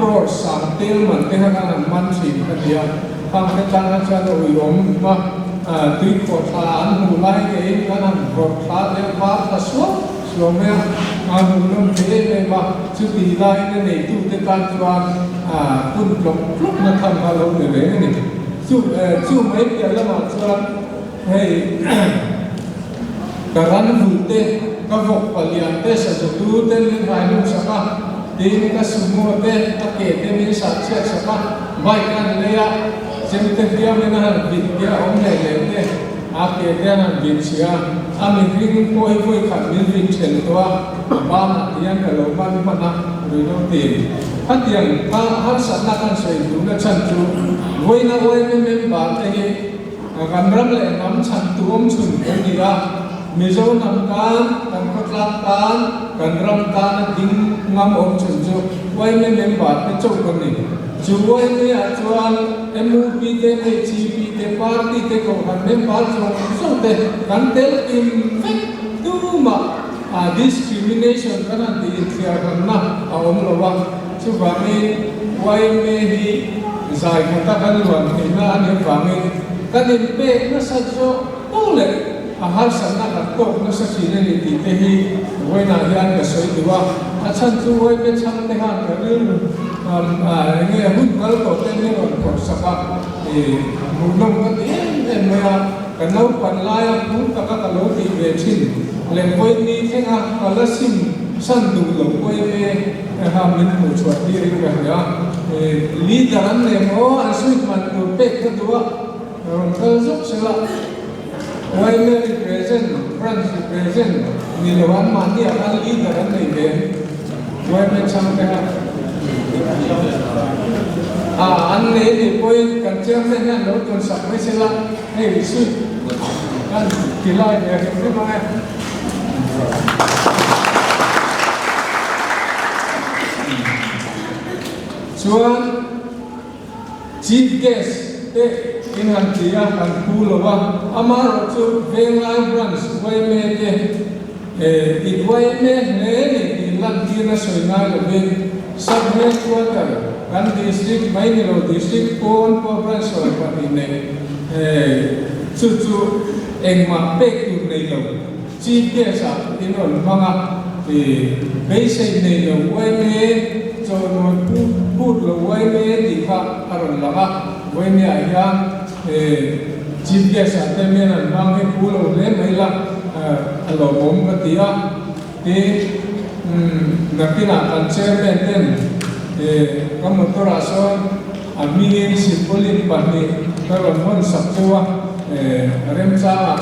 crore sang tel man te kha kan han man thin ka ti a, khang te tan kha chuan a uiawm a, tuikhawh thla an hmuh lai ngeiin kan han vawrh thla leh var thla suau suau mai a, a hmuhnawm thei em em a, chutih laiin a neitute tan chuan hun tlawk tlawkna tham kha a lo ni reng a ni. Chu chu mai piah lamah chuan hei ka ran vulh te, ka vawk palian te, sazu te min hrailum sak a, tin ka sumo te, a ke te min sah chhiat sak a, bike an lei a, Chemte hliamin a han vit te a awm leh leh te, a ke te an han vit chhia a, a mihring pawh hi vawi khat min vit then tawh a, a banah ti hian ka lo ban hman a, ruihhlo tin. Khatiang kha harsatna kan sawi duhna chhan chu vawiina yma member te hi kan ram leh hnam chhan tu awm chhun kan ni a. Mizo hnam tan, kan khawtlang tan, kan ram tana ding ngam awm chhun chu yma member te chauh kan ni. Chu yma ah chuan MUP te, MHCP te, party te, kohhran member zawng zawng te kan tel kim vek tumah discrimination kan han tih inthiarhranna a awm lo a. Chuvangin yma hi zai khata kan luan theihna a nih avangin kan inpek nasat zawk tawh leh a harsatna kan tawk nasa thin a ni tih te hi vawiinah hian ka sawi duh a. A chhan chu yma chhang te khan ka rilru eng nge hun kal tawh te min rawn phawrh sak a, hmuhnawm ka ti em em mai a, ka naupan laia phur taka ka lo tih ve thin leh vawiin thlenga ka la sim san duh lo yma kha min hmuh chhuah tirin ka hria. Leader an nei maw an suit man tur pek ka duh a, rawn kal zawk sela. Yma represent, branch represent ni lo an mahni ah khan leader an nei ve em? Yma chhangte kha ah an nei nih pawhin kan chairman hian lo tawn sak mai sela hei suit kan ti lai ve hrim hrim ang e. Chuan. Chief Guest te in han ti a, kan phu lo a, amaherawhchu Venglai Branch yma te in yma hle ni tih lantirna sawi ngai lovin Sub Headquarter kan District mai ni lo District pawn pawh Branch 12 nei chu chu engmah pek tur nei lo. Chief Guest ah in rawn hmang a, i beisei nei lo yma chawhnawi phut lo yma tih kha a rawn lang a, yma ah hian Chief Guest ah te mian an hmang hi phu lo hle mai la, a lawmawm ka ti a, tin nakinah kan Chairman ten ka motor ah sawn a hmingin silpaulin pahnih ka rawn hawn sak cheu a, remchang ah.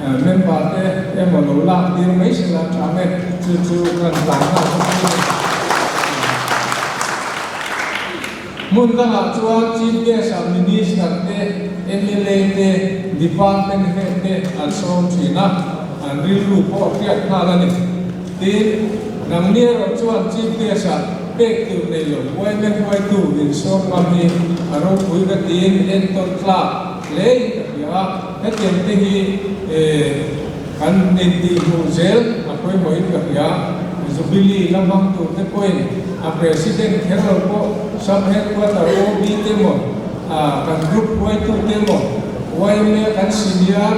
Member te emaw lo lak tir mai se la tha nge chu chu kan hlan nghal bawk a ni. Hmun dangah chuan Chief Guest ah Minister te, mla te, Department Head te an sawm thin a, an rilru pawh a hriat nghal a ni. Tin, nangni erawh chuan Chief Guest ah pek tur nei lo yma hruaitu insawm ngam hi a ropui ka tiin entawn tlak hle in ka hria a. Hetiang te hi kan intihhmuh zel a pawimawhin ka hria. Jubilee la hmang tur te pawhin a President kher lo pawh Sub Headquarter OB te maw, kan group hruaitu te maw, yma kan senior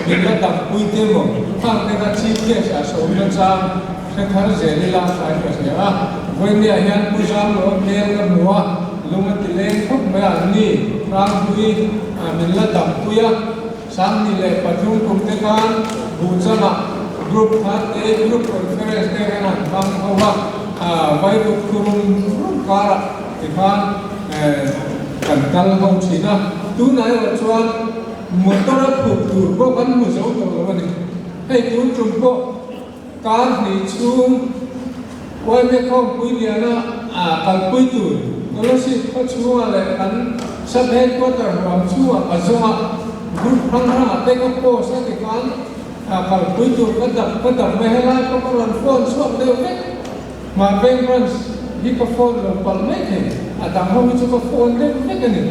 min la dampui te maw, khang te kha Chief Guest ah sawmna chang hre thar zel ila thlai ka hria a. Vawinia hian Pu Zamlo hmel ka hmu a, lung a ti leng khawp mai a, ni Hranghlui min la dampui a, 23 kum te khan Buhchangah group thar te, group conference te kan han hmang ho a, Vairut khu rum rum karah tikhan kan kal ho thin a, tunah erawh chuan motor a phurh tur pawh kan hmu zo tawh lo a ni. Hei tun tum pawh Kar hnih chhung yma khawmpui liana kalpui tur Kolasib khaw chhungah leh kan Sub Headquarter huam chhungah ka zawng a, group hrang hrangah te ka post a ti khan kalpui tur ka dap ka dap mai helai pawh ka rawn phone chhuak deuh vek. Hmarveng branch hi ka phone lo palh mai thei, a dang ho hi chu ka phone deuh vek a ni.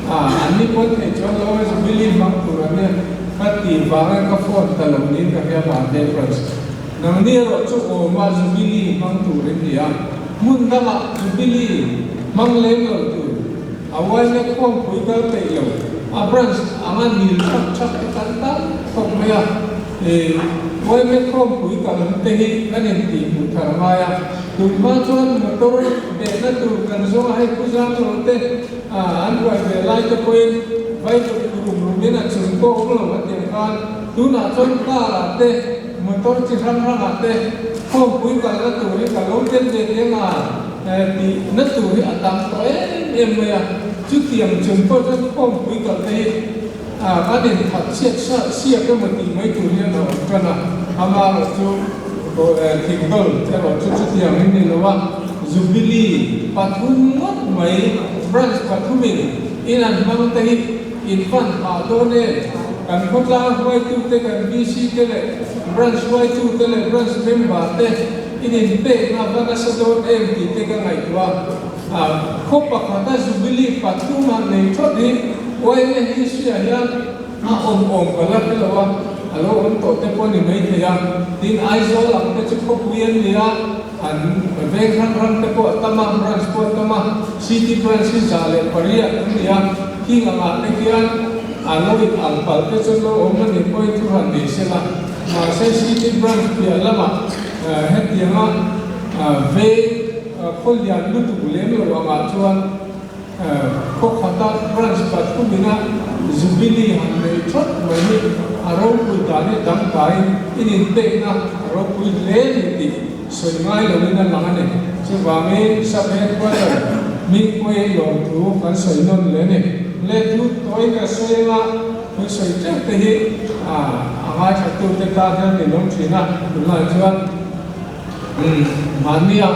An ni pawn thei chuan lo a Jubilee hmang tur an nia ka ti vangin ka phone ta lo niin ka hria Hmarveng branch. Nangni erawh chu awm a Jubilee hmang tur in ni a, hmun dangah Jubilee hmang lem lo tur a yma khuangpui kal peih lo, a branch anga nil thak thak te kan tam khawp mai a. Yma khawmpui kal te hi kan intih hmuh thar ngai a, tunhma chuan motor behna tur kan zawng a, hei Pu Zanglo te an ruai ve lai te pawhin Vaivut rum rumin a chung pawh awm lo a tiang khan tunah chuan car ah te motor chi hrang hrangah te khawmpui kalna tur hi ka lo tel ve teng a tih na tur hi a tam tawh em em mai a, chutiang chung pawh chuan khawmpui kal te hi Kan inthat chhiat siak emaw tih mai tur hian a awm tan a, amaherawh chu thingdawl erawh chu chutiang in ni lo a, Jubilee pathum ngawt mai branch pathumin in an hmang te hi in van phah dawn em? Kan khawtlang hruaitute, kan VC te leh Branch hruaitute leh Branch member te in inpekna va nasa dawn em tih te ka ngaihtuah a. Khaw pakhata Jubilee pathum han nei thawt hi YMA history-ah hian a awm awm ka la hre lo a, a lo awm tawh te pawh a ni maithei a. Tin, Aizawl ang te chu khawpui an ni a, an veng hrang hrang te pawh a tam a, branch pawh a tam a, City branch hi 108 an ni a, khing angah te khian a lo in ang palh te chu lo awm a nih pawhin thu han nei se la, mahse City branch piah lamah hetianga veng khaw lian lutuk lem lo angah chuan Khaw khata branch pathumina Jubilee han nei thawt mai hi a ropui dan hi dangdaiin in inpekna a ropui hle ni tih sawi ngai loin a lang a ni. Chuvangin sub headquarter Mingpuii lawmthu kan sawi nawn leh a ni. Lehkhu tawi ka sawi anga thu sawi teuh te hi a ngaithlatute tan hian min awm thin a, tunlai chuan mahnia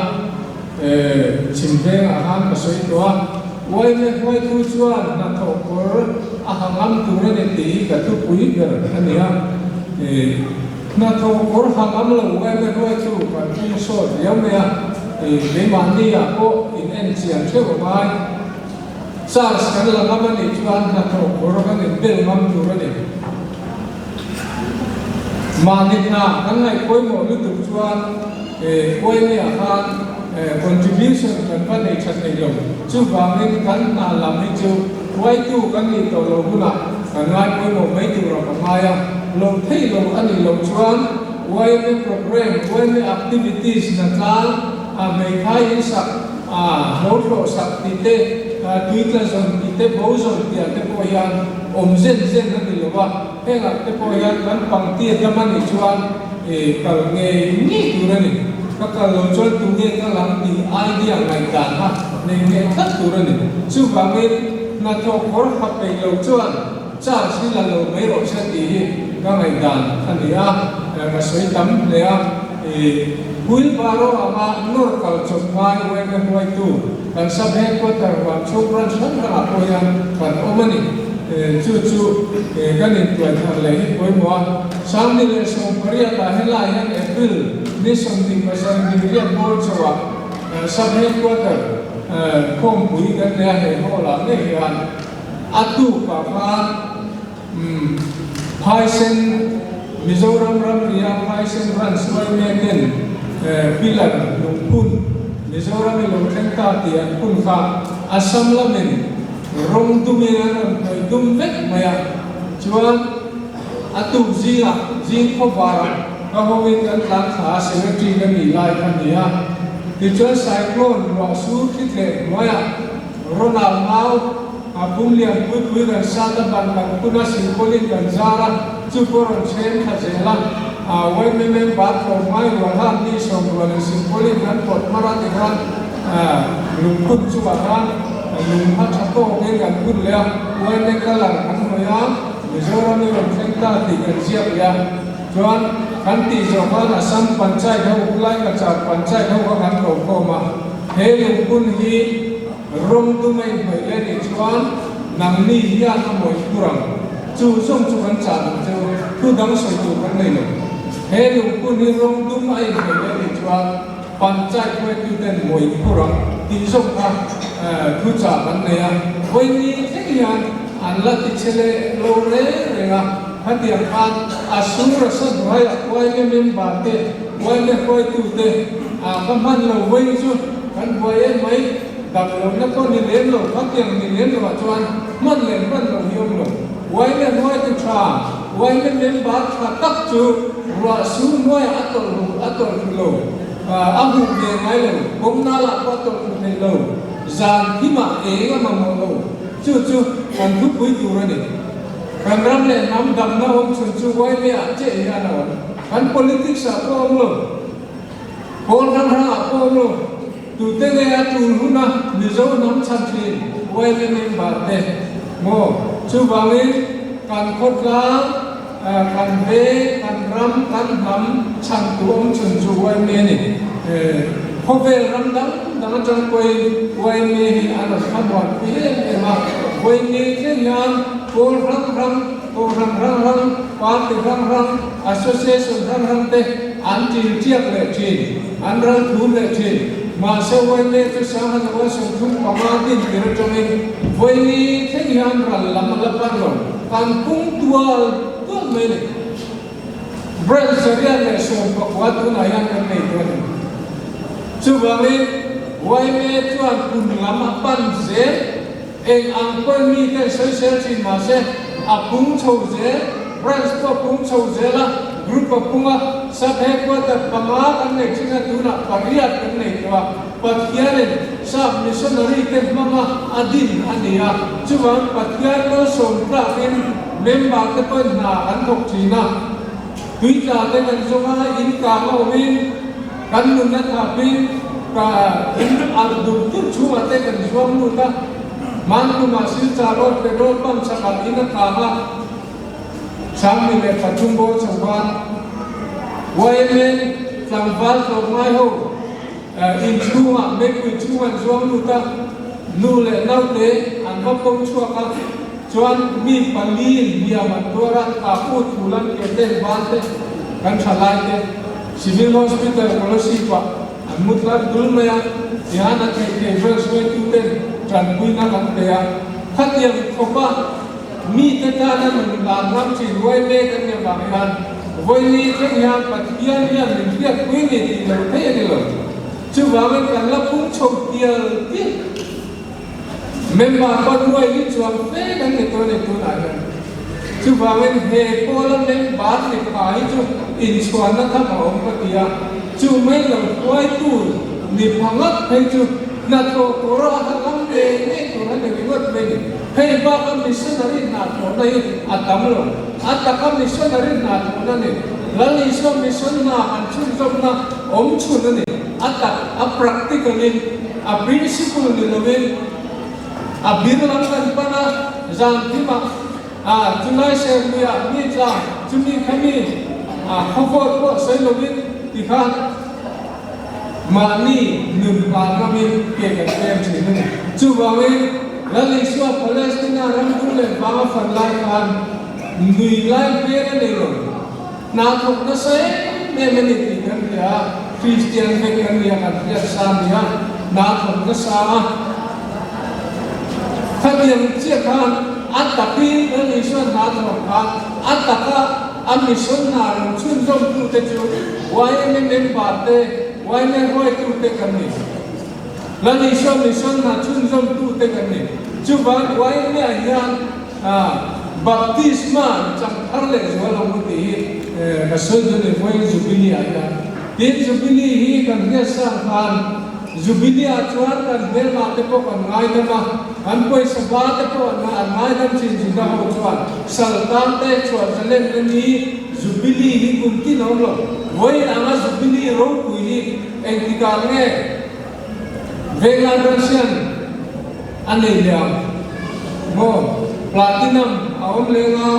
Chhim vengah khan ka sawi tawh a, YMA hruaitu chuan hnathawh kawr a ha ngam tur a ni tih hi ka thupui ber a ni a. Hnathawh kawr ha ngam lo YMA hruaitu kan pung sawt riau mai a, keimahni-ah pawh in en chian theuh a ngai. Charge kan la ngam a nih chuan hnathawh kawr kan inbel ngam tur a ni. Mahni hna kan ngaih pawimawh lutuk chuan Uaimea khan contribution kan va nei tha thei lo. Chuvangin kan hna lam hi chu hruaitu kan nih tawh lo hunah kan ngai pawimawh mai tur a ka ngai a. Lo theih lo a nih loh chuan Uaime programme, Uaime activities hna tlang a hmeithai insak a hlo thlawh sak tih te, tui tla zawn tih te, bo zawn tih ah te pawh hian awm zen zen a ni lo a, hengah te pawh hian kan pangti a dam a nih chuan kal ngei ngei tur a ni. Ka kal lo chuan tu nge kal ang tih idea ngaihdan kha nei ngei tlat tur a ni. Chuvangin hnathawh kawr ha peih lo chuan charge hi la lo mai rawh se tih hi ka ngaihdan a ni a, ka sawi tam hle a. Wheelbarrow anga nawr kal chawp ngai uaina hruaitu kan sub headquarter huam chhung branch hrang hrangah pawh hian kan awm a ni. Chu chu kan intuai thar leh hi pawimawh a. 2018 ah helai hian April ni 27 riat bawr chauhah sub headquarter khawmpui kan nei a, he hall ah ngei hian a tukah khan Phaisen, Mizoram ramria Phaisen branch hruai ten pillar lungphun Mizoram i lo thleng ta tih an phun kha Assam lamin rawng dumin an rawn hnawih dum vek mai a, chuan a tuk zingah zing khawvarah ka hoin kan tlan thla a secretary ka nih lai kha ni a, tichuan cyclone ruah sur thli thleh hnuaiah Ronald Mau, A pum lian pui pui kan sat a, ban kan phun a, silpawlin kan zar a, chu pawh rawn then thla zel a. A YMM bat tlawm ngai rual han ni sawm rual in silpawlin kan pawt mar a ti khan lungphun chungah khan lung kha tha tawkin kan phun leh a, YMA colour kan hnawih a, Mizoram i rawn thleng ta tih kan ziak leh a. Chuan kan tih zawh khan Assam Panchayat ho, Khulai Cachar Panchayat ho kha kan ko khawm a, he lungphun hi Rawng dum a inhnawih leh nih chuan nangni hian a mawih tur ang. Chu zawng chu kan chah duh cheu, thu dang sawi tur kan nei lo. He lungphun hi rawng dum a inhnawih leh nih chuan Panchayat hruaituten mawih tur ang tih zawng kha thu chah kan nei a. Vawiini thleng hian an la ti che leh lo reng reng a, khatiang khan a sur a sa hnuaiah YMA member te, YMA hruaitute ka hman lo vawiin chu kan buai em mai. Dam lohna pawh ni lem lo, khatiang ni lem lohah chuan hman leh hman loh hi awm lo. Uaime hnuaitu tha, uaime member tha tak chu ruah su hnuaiah a tawlh ru, a tawlh thlu lo, a huh ve ngai lo, kawng nalah pawh a tawlh thlu thei lo, zan thimah eng a mamawh lo, chu chu kan thupui tur a ni. Kan ram leh hnam damna awm chhun chu uaime ah chiah hian a awm. Kan politics ah pawh a awm lo. Kawl hrang hrangah pawh awm lo. Tute nge a tul huna Mizo hnam chhan thin YMA member te maw? Chuvangin kan khawtlang, kan veng, kan ram, kan hnam chhan tu awm chhun chu YMA a ni. Khawvel ram dang dang atang pawhin YMA hi a rawn thlamuan pui em em a. YMA thleng hian kawl hrang hrang. Kohhran hrang hrang, party hrang hrang, association hrang hrang te an ṭil ṭiak leh ṭhin, an ral thum leh ṭhin. Mahse YMA chu 1935 din tir aṭangin vawi thleng hian ral lam a la pan lo, kan pung tual tual mai a ni. Branch 119 tunah hian kan nei tawh a ni. Chuvangin YMA chuan pun lam a pan zel. Eng ang pawhin mite an sawisel thin mahse a pung chho zel, branch pawh a pung chho zel a, group a pung a, sub headquarter panga kan nei thin a, tunah pariat kan nei tawh a, Pathianin sap missionary te hmanga a din a ni a, chuvang Pathian malsawm tlakin member te pawhin hna kan thawk thin a, tuitla te kan zawng a, in kang a awmin kan nunna thapin ka in alh dur dur chhungah te kan zuam lut a, Hmantumah Silchar road petrol pump chakah in a kang a, 2003 bawr chho khan YMA tlangval tlawmngai ho in chhungah meipui chhung an zuang lut a, nu leh naute an va pawm chhuak a, chuan mi pali in hliam an tuar a, Kapu thul an ke te ban te kan tha lai te Civil Hospital Kolasib ah an mu tlar dul mai a, tihian a theih theih vel hruaitu ten tanpuina kan pe a, khatiang khawpa mite tana nun dan ram thin ruai mek an nih avang hian vawi thleng hian Pathian hian min hriatpui ni tih lo thei a ni lo. Chuvangin kan la phung chho tial tial. Member pawh nuai hi chuang fe kan ni tawh a ni tunah hian. Chuvangin he pawla member ni pha hi chu inchhuanna tham a awm ka ti a, chu mai lo hruaitu ni pha ngat phei chu hnathawh tura a hangam ve ngei tur a ni ringawt mai ni. Hei baka missionary hnathawhna hi a tam lo. A taka missionary hnathawhna ni. Lal Isua mission hna han chhunzawmna awm chhun a ni. A tak, a practical in, a principle ni lovin a bir lam kan pan a, zan thimah a chulai serluiah mi tla chumi khami a khawvawt pawh sawi lovin tikhan mahni nun pa ngamin ke kan pem thin a ni. Chuvangin Lal Isua Palestina ram dung leh vang a fan lai khan nui lai hmel a nei lo. Hna thawk nasa em em a ni tih kan hria a, Kristian vek kan nia kan hriat sa a ni a, hna thawk nasa a. Khatiang chiah khan a takin Lal Isua hna thawk khan a taka a mission hna rawn chhunzawmtute chu yma member te, yma hruaitute kan ni. Lal Isua mission hna chhunzawmtute kan ni. Chuvang yma hian Baptisma chak thar leh zual ang u tih hi ka sawi dawn e, vawiin Jubilee ah hian. Tin, Jubilee hi kan hriat sang khan Jubilee ah chuan kan hmelmah te pawh kan ngaidam a, kan pawisa ba te pawh an ngaidam thin Juda ho chuan Saltan te chhuah zalen na ni Jubilee hi kum tin a awm lo. Vawiin anga Jubilee ropui hi engtikah nge Venglai Russian a nei leh ang maw? Platinum a awm leng a,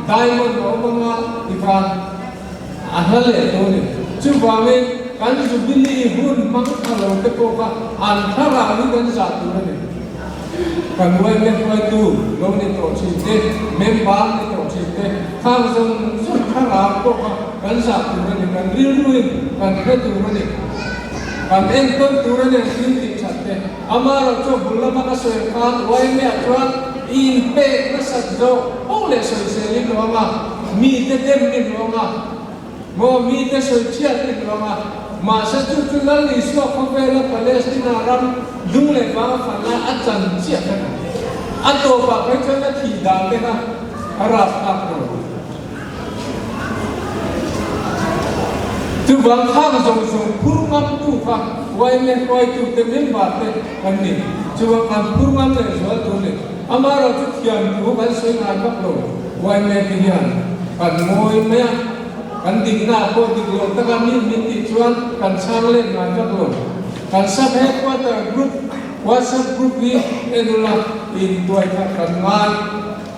diamond a awm ang a tikhan a hla leh tawh a ni. Chuvangin kan Jubilee hun hmang tha lo te pawh kha an thlarau hi kan zah tur a ni. Kan yma hruaitu lo ni tawh thin te, member ni tawh thin te, khang zawng zawng thlarau pawh kha kan zah tur a ni, kan rilruin kan hre tur a ni. Kan enkawl tur a nen thil tih that te. Amaherawh chu bul lama ka sawi khan yma chuan i inpek nasat zawk poh leh sawisel i hlawng a, mite dem i hlawng a, maw mite sawi chhiat i hlawng a. Mahse chu chu Lal Isua khawvela Palestina ram dung leh vang a fan lai a chan chiah kha ni. A tawpah phei chuan a thih dan te kha a rapthlak lo. Chuvang khang zawng zawng phur ngamtu kha yma hruaitute member te kan ni. Chuvang kan phur ngam leh zual tur ni. Amaherawh chu thiam thu kan sawi ngai vak lo. Yma te hian kan ngawi mai a, kan dikna ah pawh dik lo taka mi min tih chuan kan chhang let ngai vak lo. Kan sub headquarter group WhatsApp group hi en ula intuai kha kan ngai.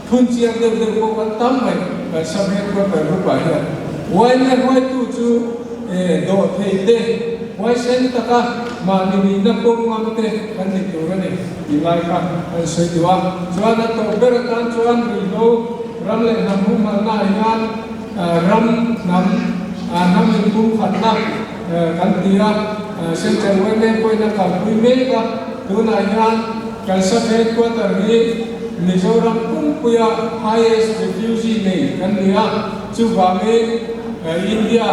Phun chiang deuh deuh pawh kan tam mai kan sub headquarter group ah hian yma hruaitu chu dawh thei te huaisen taka mahni nihna pawm ngam te kan ni tur a ni tih lai kha an sawi duh a. Chuan a tawp ber atan chuan ruihhlo Ram leh hnam humhalhnaah hian ram hnam hnam inpumkhatna kan ti a, Central yma pawhin a kalpui mek a, tunah hian kan sub headquarter hi Mizoram pumpuia highest refugee nei kan ni a, chuvangin India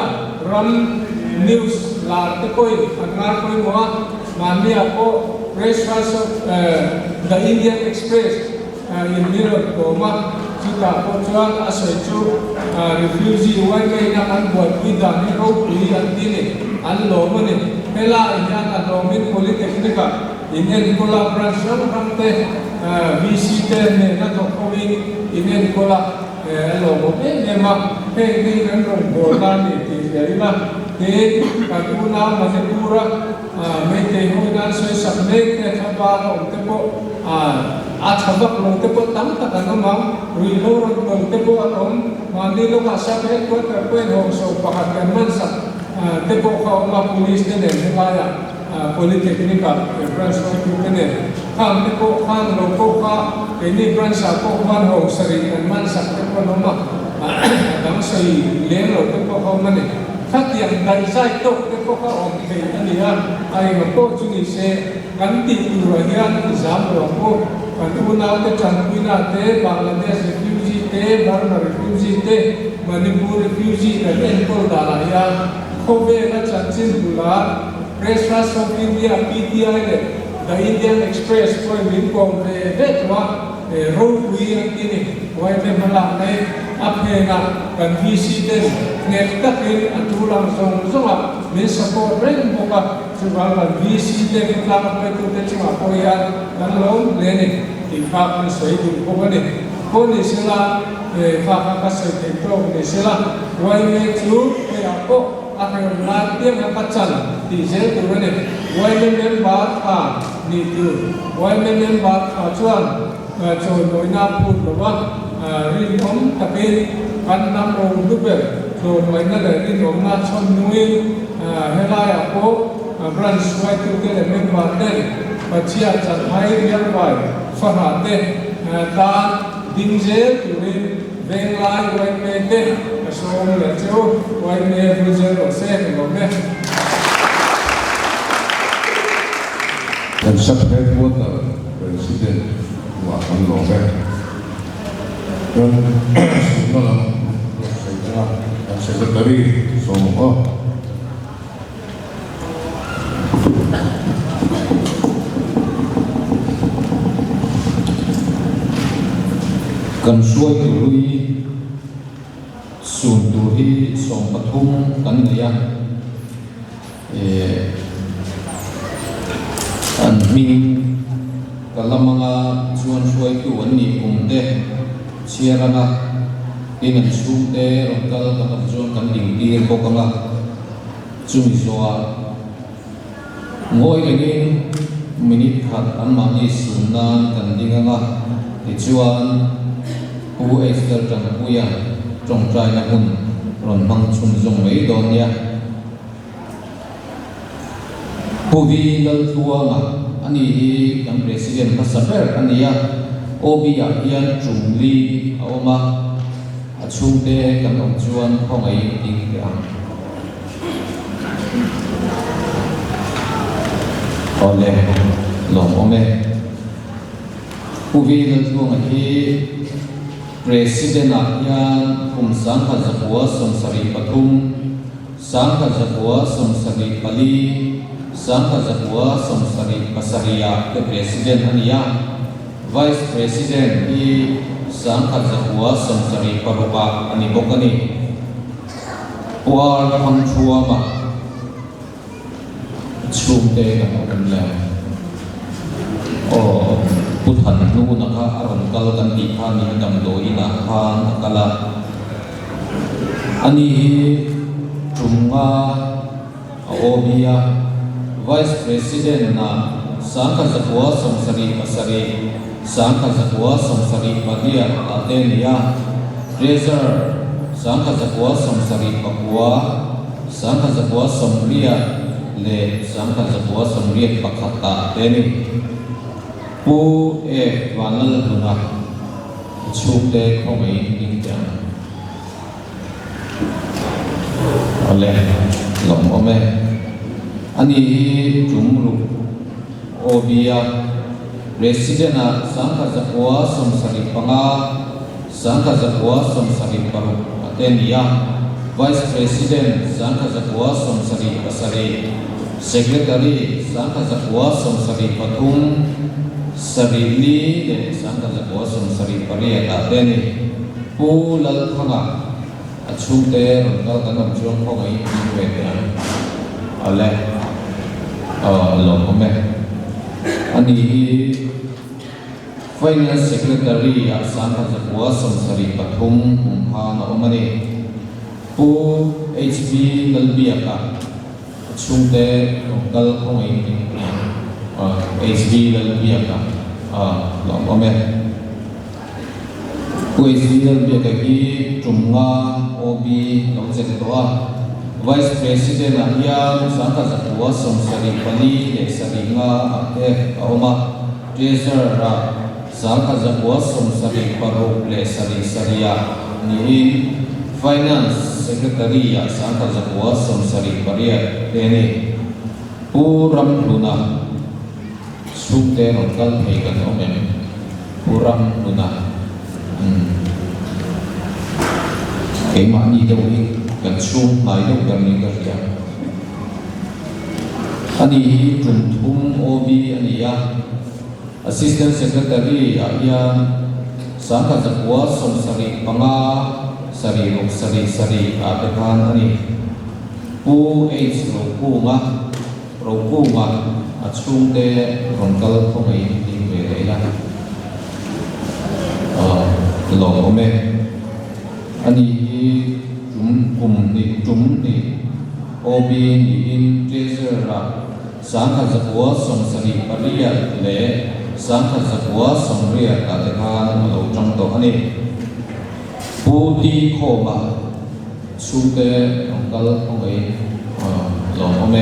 ram news lar te pawhin an ngai pawimawh a, mahniah pawh Press House of The Indian Express In mi rawn kawm a, chutah pawh chuan a sawi chu refugee uaimaiin a kan buaipui dan hi ropui an ti ni, an lawm a ni. Helaiah hian a hlawmin Polytechnic ah in enkawl a, branch hrang hrang te VC te nena thawk hovin in enkawl a, a lawmawm em em a, heng hi kan rawngbawlna a ni tih hria ila, tin kan unau Manipur a Meitei ho in an sawi sak mek te thla a awm te pawh a tha vak lo te pawh tam tak an awm ang, ruihhlo rawn tawn te pawh an awm, mahni lawkah sub headquarter pawhin hawngsawm pakhat kan man sak te pawh kha a awm a, police te nen helaiah polytechnic ah branch hruaitu te nen khang te pawh khan lo pawh kha keini branch ah pawh khan hawngsarih kan man sak te pawh an awm a, a dang sawi leng lo te pawh kha a awm a ni. Khatiang daihzai tawk te pawh kha awm thei a ni a, a enga pawh chu ni se, kan tih turah hian i zam lo ang u. Kan unaute tanpuina te, Bangladesh refugee te, Burma refugee te, Manipur refugee kan enkawl danah hian khawvela chanchin bulah Press Trust of India, PTI, leh The Indian Express pawhin min kawm ve ve tawh a. Ropui an ti ni. Yma hmalak mai a phenah kan VC ten nghet takin a tul ang zawng zawngah min support reng bawk a, chuvang kan VC te khawtlang hruaitute chungah pawh hian kan lawm hle ni tih kha kan sawi duh bawk a ni. Pawh ni sela, kha kha ka sawi theih tawk ni sela, yma chu heiah pawh a hrem lai piang a ka chan tih zel tur a ni. Yma member tha nih tur yma member tha chuan Chawimawina phut lova rinawm takin kan hnam ro hlu ber tlawmngaihna leh rinawmna chhawn nungin helaiah pawh branch hruaitute leh member ten Pachhia chanhai riangvai fahrah te tan ding zel turin venglai yma te ka sawm leh che u. Yma vul zel rawh se ka lawm e. Kan sub-headquarter President buah kan lawm e. Kan sumna lam rawn sawi tang a, kan Secretary sawm ang aw. Kan hruaitu hlui sun tur hi 13 kan nei a. Ehh an hming ka la mang a chuan hruaitu an nih kum te chhiar anga tin an chhungte rawn kal kan awm chuan kan ding tir bawk anga chumi zawhah ngawi rengin minute khat anmahni sun nan kan ding anga tichuan Pu Esther Tangpuia tawngtaina hun rawn hmang chhunzawm mai dawn nia. Pu V Laltluanga, ani hi kan President hmasa ber a ni a, OB ah hian tum li a awm a, a chhungte kan awm chuan khawngaihin ding teh ang. Awle, lawmawm e. Pu V Laltluanga hi President ah hian kum 1973, 1974, 1977 ah te President a ni a, Vice President hi 1976 ah a ni bawk a ni. Puar Thangthuama chhungte kan awm le. Aw, Pu Thanhnuna kha a rawn kal kan tih kha ni a damdawiin ah khan a kal a. Ani hi tum nga a awm hi a, Vice President ah 1977, 1978 ah te a ni a, Treasurer 1979, 1980 leh 1981 ah te a ni. Pu F. Vanlalhluna. Chhungte khawngaihin ding teh ang. Awle, lawmawm e. Ani hi tum ruk OB a President-ah 1975, 1976 a te ni a, Vice President 1977, Secretary 1973, sarih li leh 1978 ah te a ni. Pu Lalthanga a chhungte rawn kal kan awm chuan khawngaihin min ve teh ang. Awle, aw lawmawm e. Ani hi Finance Secretary ah 1973 kum khan a awm a ni. Pu HV Lalbiaka a chhungte rawn kal khawngaihin min ve ang. HV Lalbiaka aw lawmawm e. Uaizil Biaka hi tum nga OB lo chelh tawh a, Vice President ah hian 1974 nga ah te a awm a, Treasurer ah 1976 leh sarih sarih ah niin Finance Secretary ah 1978 te a ni. Pu Ramhluna. Chhungte rawn kal thei kan awm em? Pu Ram Hluna, Umm. Keimahni deuh hi kan chhung hnai deuh ber niin ka hria. Ani hi tum thum OB a ni a, Assistant Secretary ah hian 1975 sarih ruk sarih sarih ah te khan a ni. Pu H Rokunga. Rokunga a chhungte rawn kal khawngaihin ding ve leh ila lawmawm e. Ani hi tum kum hnih tum hnih OB niin Treasurer-ah 1978 leh 1980 ah te khan a lo tang tawh a ni. Pu T Khawma. Chhungte rawn kal khawngaihin lawmawm e.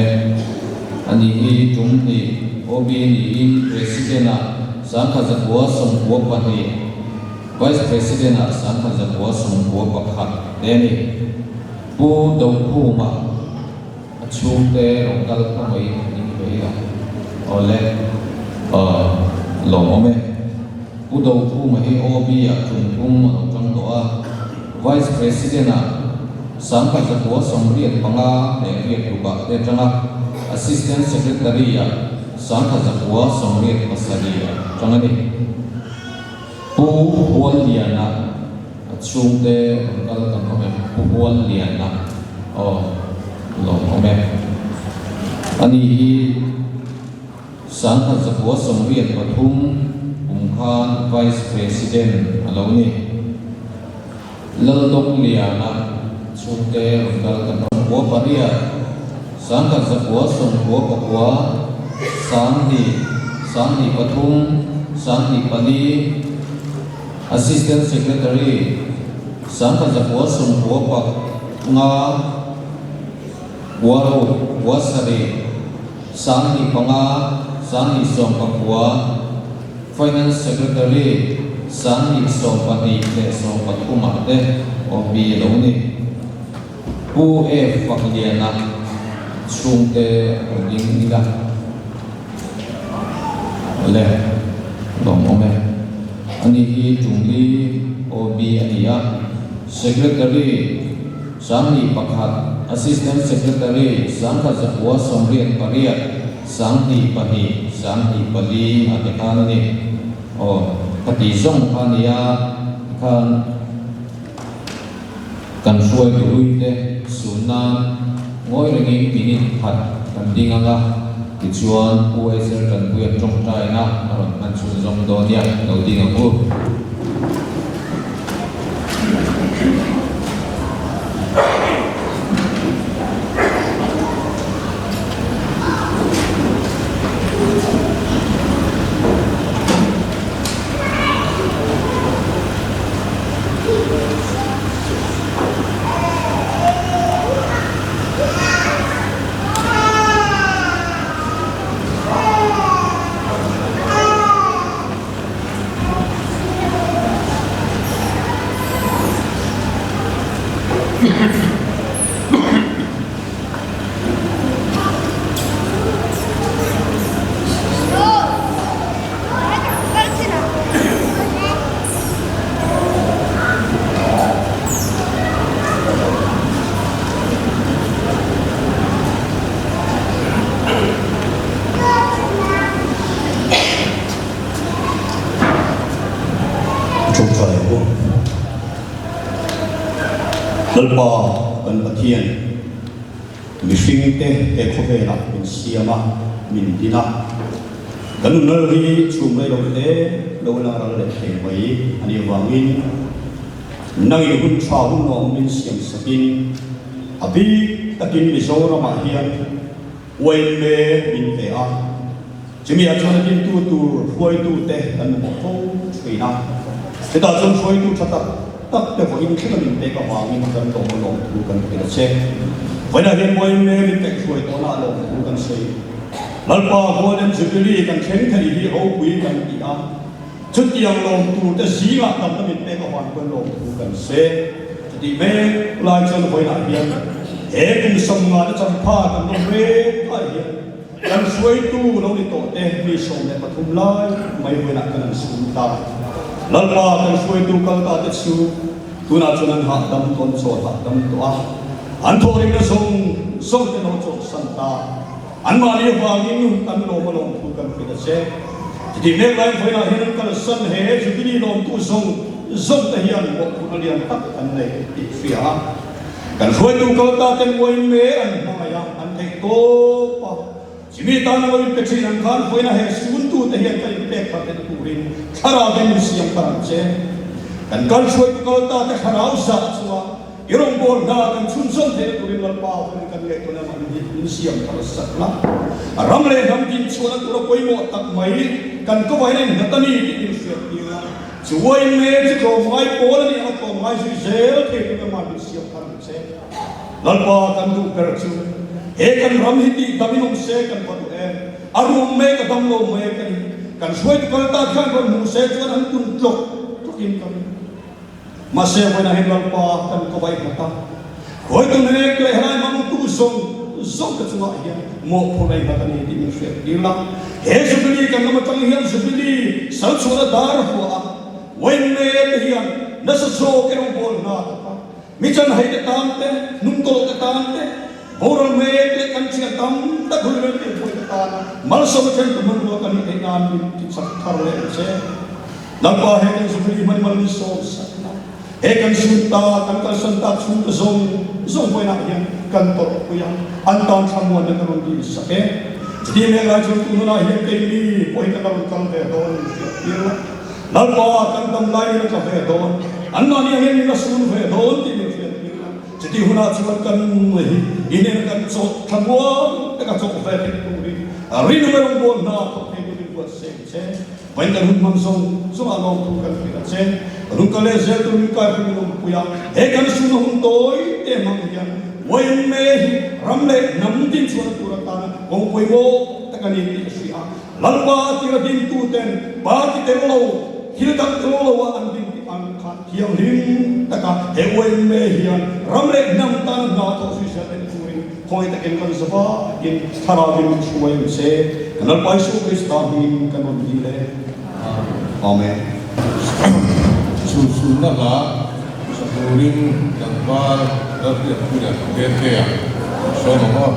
Ani hi tum hnih OB niin President-ah 1992, Vice President-ah 1991 te a ni. Pu Dokhuma a chhungte rawn kal khawngaihin an inbe a, awle lawmawm e. Pu Dokhuma hi OB-ah tum thum a lo tang tawh a. Vice President-ah 1985 leh riat rukah te atanga Assistant Secretary-ah 1987 ah tang a ni. Pu Hualliana a chhungte rawn kal kan awm em? Pu Hualliana aw lawm awm e. Ani hi 1983 kum khan Vice President a lo ni. Laldawngliana chhungte rawn kal kan awm. Kua pariat, 1999, 2000, 2003, 2004, Assistant Secretary, 1995, kua ruk, kua sarih, 2005, 2019, Finance Secretary 2012 leh 13 ah te awm bi a lo ni. Pu F Fakliana chhungte rawn ding ila le lawmawm e. Ani hi Tumli OB a ni a, Secretary 21, Assistant Secretary 1998, 2002, 2004 a ti khan a ni. Aw, ka tih zawng kha a nia, tikhan kan hruaitu hlui te sun nan ngawi rengin minute khat kan ding ang a, tichuan Pu Ezer Tanpuia tawngtaina a rawn hman chhunzawm dawn nia, lo ding ang u. Ṭawngṭai ang u. Lalpa kan Pathian, mihringte he khawvelah min siam a, min din a. Kan nunral hi chhum rei lo hle lo la ral leh hle mai a nih avangin nangin hun ṭha hun nuam min siam sakin a bik takin Mizoramah hian Uaime min pe a, chumi ah chuan a dintu tur hruaitute kan mamawh fo thin a, chutah chuan hruaitu tha tak tak te vawiin thlenga min pek avangin kan lawm a lawm thu kan hrilh a che. Vawiinah hian Uaime min pek hruai tawhna a lawm thu kan sawi. Lalpa Golden Jubilee kan thleng thei hi ropui kan ti a, chutiang lawm tur te zingah tamna min pek avang chuan lawm thu kan se. Chutih mek lai chuan vawiinah hian he kum sawmnga te champha kan awm reng ai hian kan hruaitu lo ni tawh te mi 13 lai mai vawiinah kan an sum ta. Lalpa kan hruaitu kal ta te chu tunah chuan an hahdam tawn chawl hahdam tawh a, an thawhrimna zawng zawng te lo chawlhsan ta. Anmahni avangin kan lawm a lawm thu kan hrilh a che. Chutih mek laiin vawiinah hian an kalsan he Jubilee lawmtu zawng zawng te hian mawhphurhna lian tak an nei tih hria a. Kan hruaitu kal ta ten uaime an hmangaih a, an theih tawp a. Chimi tana lo inpe thin ang khan vawiina he suntu te hian kan inpek thar theihna turin thlarau te min siam thar ang che. Kan kal hruaitu kal ta te thlarau zah chunga I rawngbâwl hna kan chhunzawm theihna turin Lalpa hun kan ngaihtuahna mah hi min siam thar sak la. Ram leh hnam dinchhuahna tura pawimawh tak mai kan kawvain a innghat a ni tih min hriat tir a. Chu uaime chu tlawmngai pawl a nih anga tlawmngai zui zel thei tur emaw min siam thar ang che. Lalpa kan duh ber chu he kan ram hi tih dam in awm se kan va duh em. A rum mek a dam lo mek a ni. Kan hruaitu kal ta khian rawn hmuh se chuan an kun tlawk tlawkin ka ring. Mahse vawiinah hian Lalpa kan ka vai nghat a, khawitu nek leh helai hmangtu zawng zawng te chungah hian mawhphurh ei nghat a ni tih min hriat tir la. He Jubilee kan lam atang hian Jubilee sal chhuahna dar hua a, Wayne te hian nasa zawk erawh bawl hna tak a, mi chanhai te tan te, hnungtawlh te tan te, boral mek leh kan thian tam tak hun rel tih buai te tana malsawmna thlentu hmanrua kan nih theih nan min tichak thar leh ang che. Lalpa he kan Jubilee hman mal min sawm sak la, he kan sun ta, kan kalsan tak chhung te zawng zawng vawiinah hian kan tawrh pui a, an tan thlamuanna ka rawn dil sak e. Chuti mek lai chuan tun hunah hian keini pawhin kan la rawn kal ve dawn min hriat tir la, Lalpa kan dam lai in a tla ve dawn, anmahni ah hian min la sun ve dawn tih min hriat tir la, chuti hunah chuan kan hi inen kan chawh thlamuan taka chawh ve theih turin rinawm rawngbâwl hna thawk thei turin buatsaih che. Vawiin kan hun hmang zawng zawngah lawmthu kan hrilh a che. Kan hun kal leh zel tur min kai hrim in awmpui a, he kan suna hun tawi te hmang hian YMA hi ram leh hnam dinchhuahna tur atana kawng pawimawh tak a ni tih a hria a. Lalpa a tira dintu ten party tel lo, thil dang tel lo a an din tih ang kha thianghlim taka he YMA hian ram leh hnam tana hna thawh zui zel theih turin Khawi takin kan zavain Thlarauin min hruai ang che, kan Lalpa Isua Krista hmingin kan rawn dil e. Amen. Chhunchhunna hla sa turin tlangval Lalhriatpuia Tete-a sawm ang aw.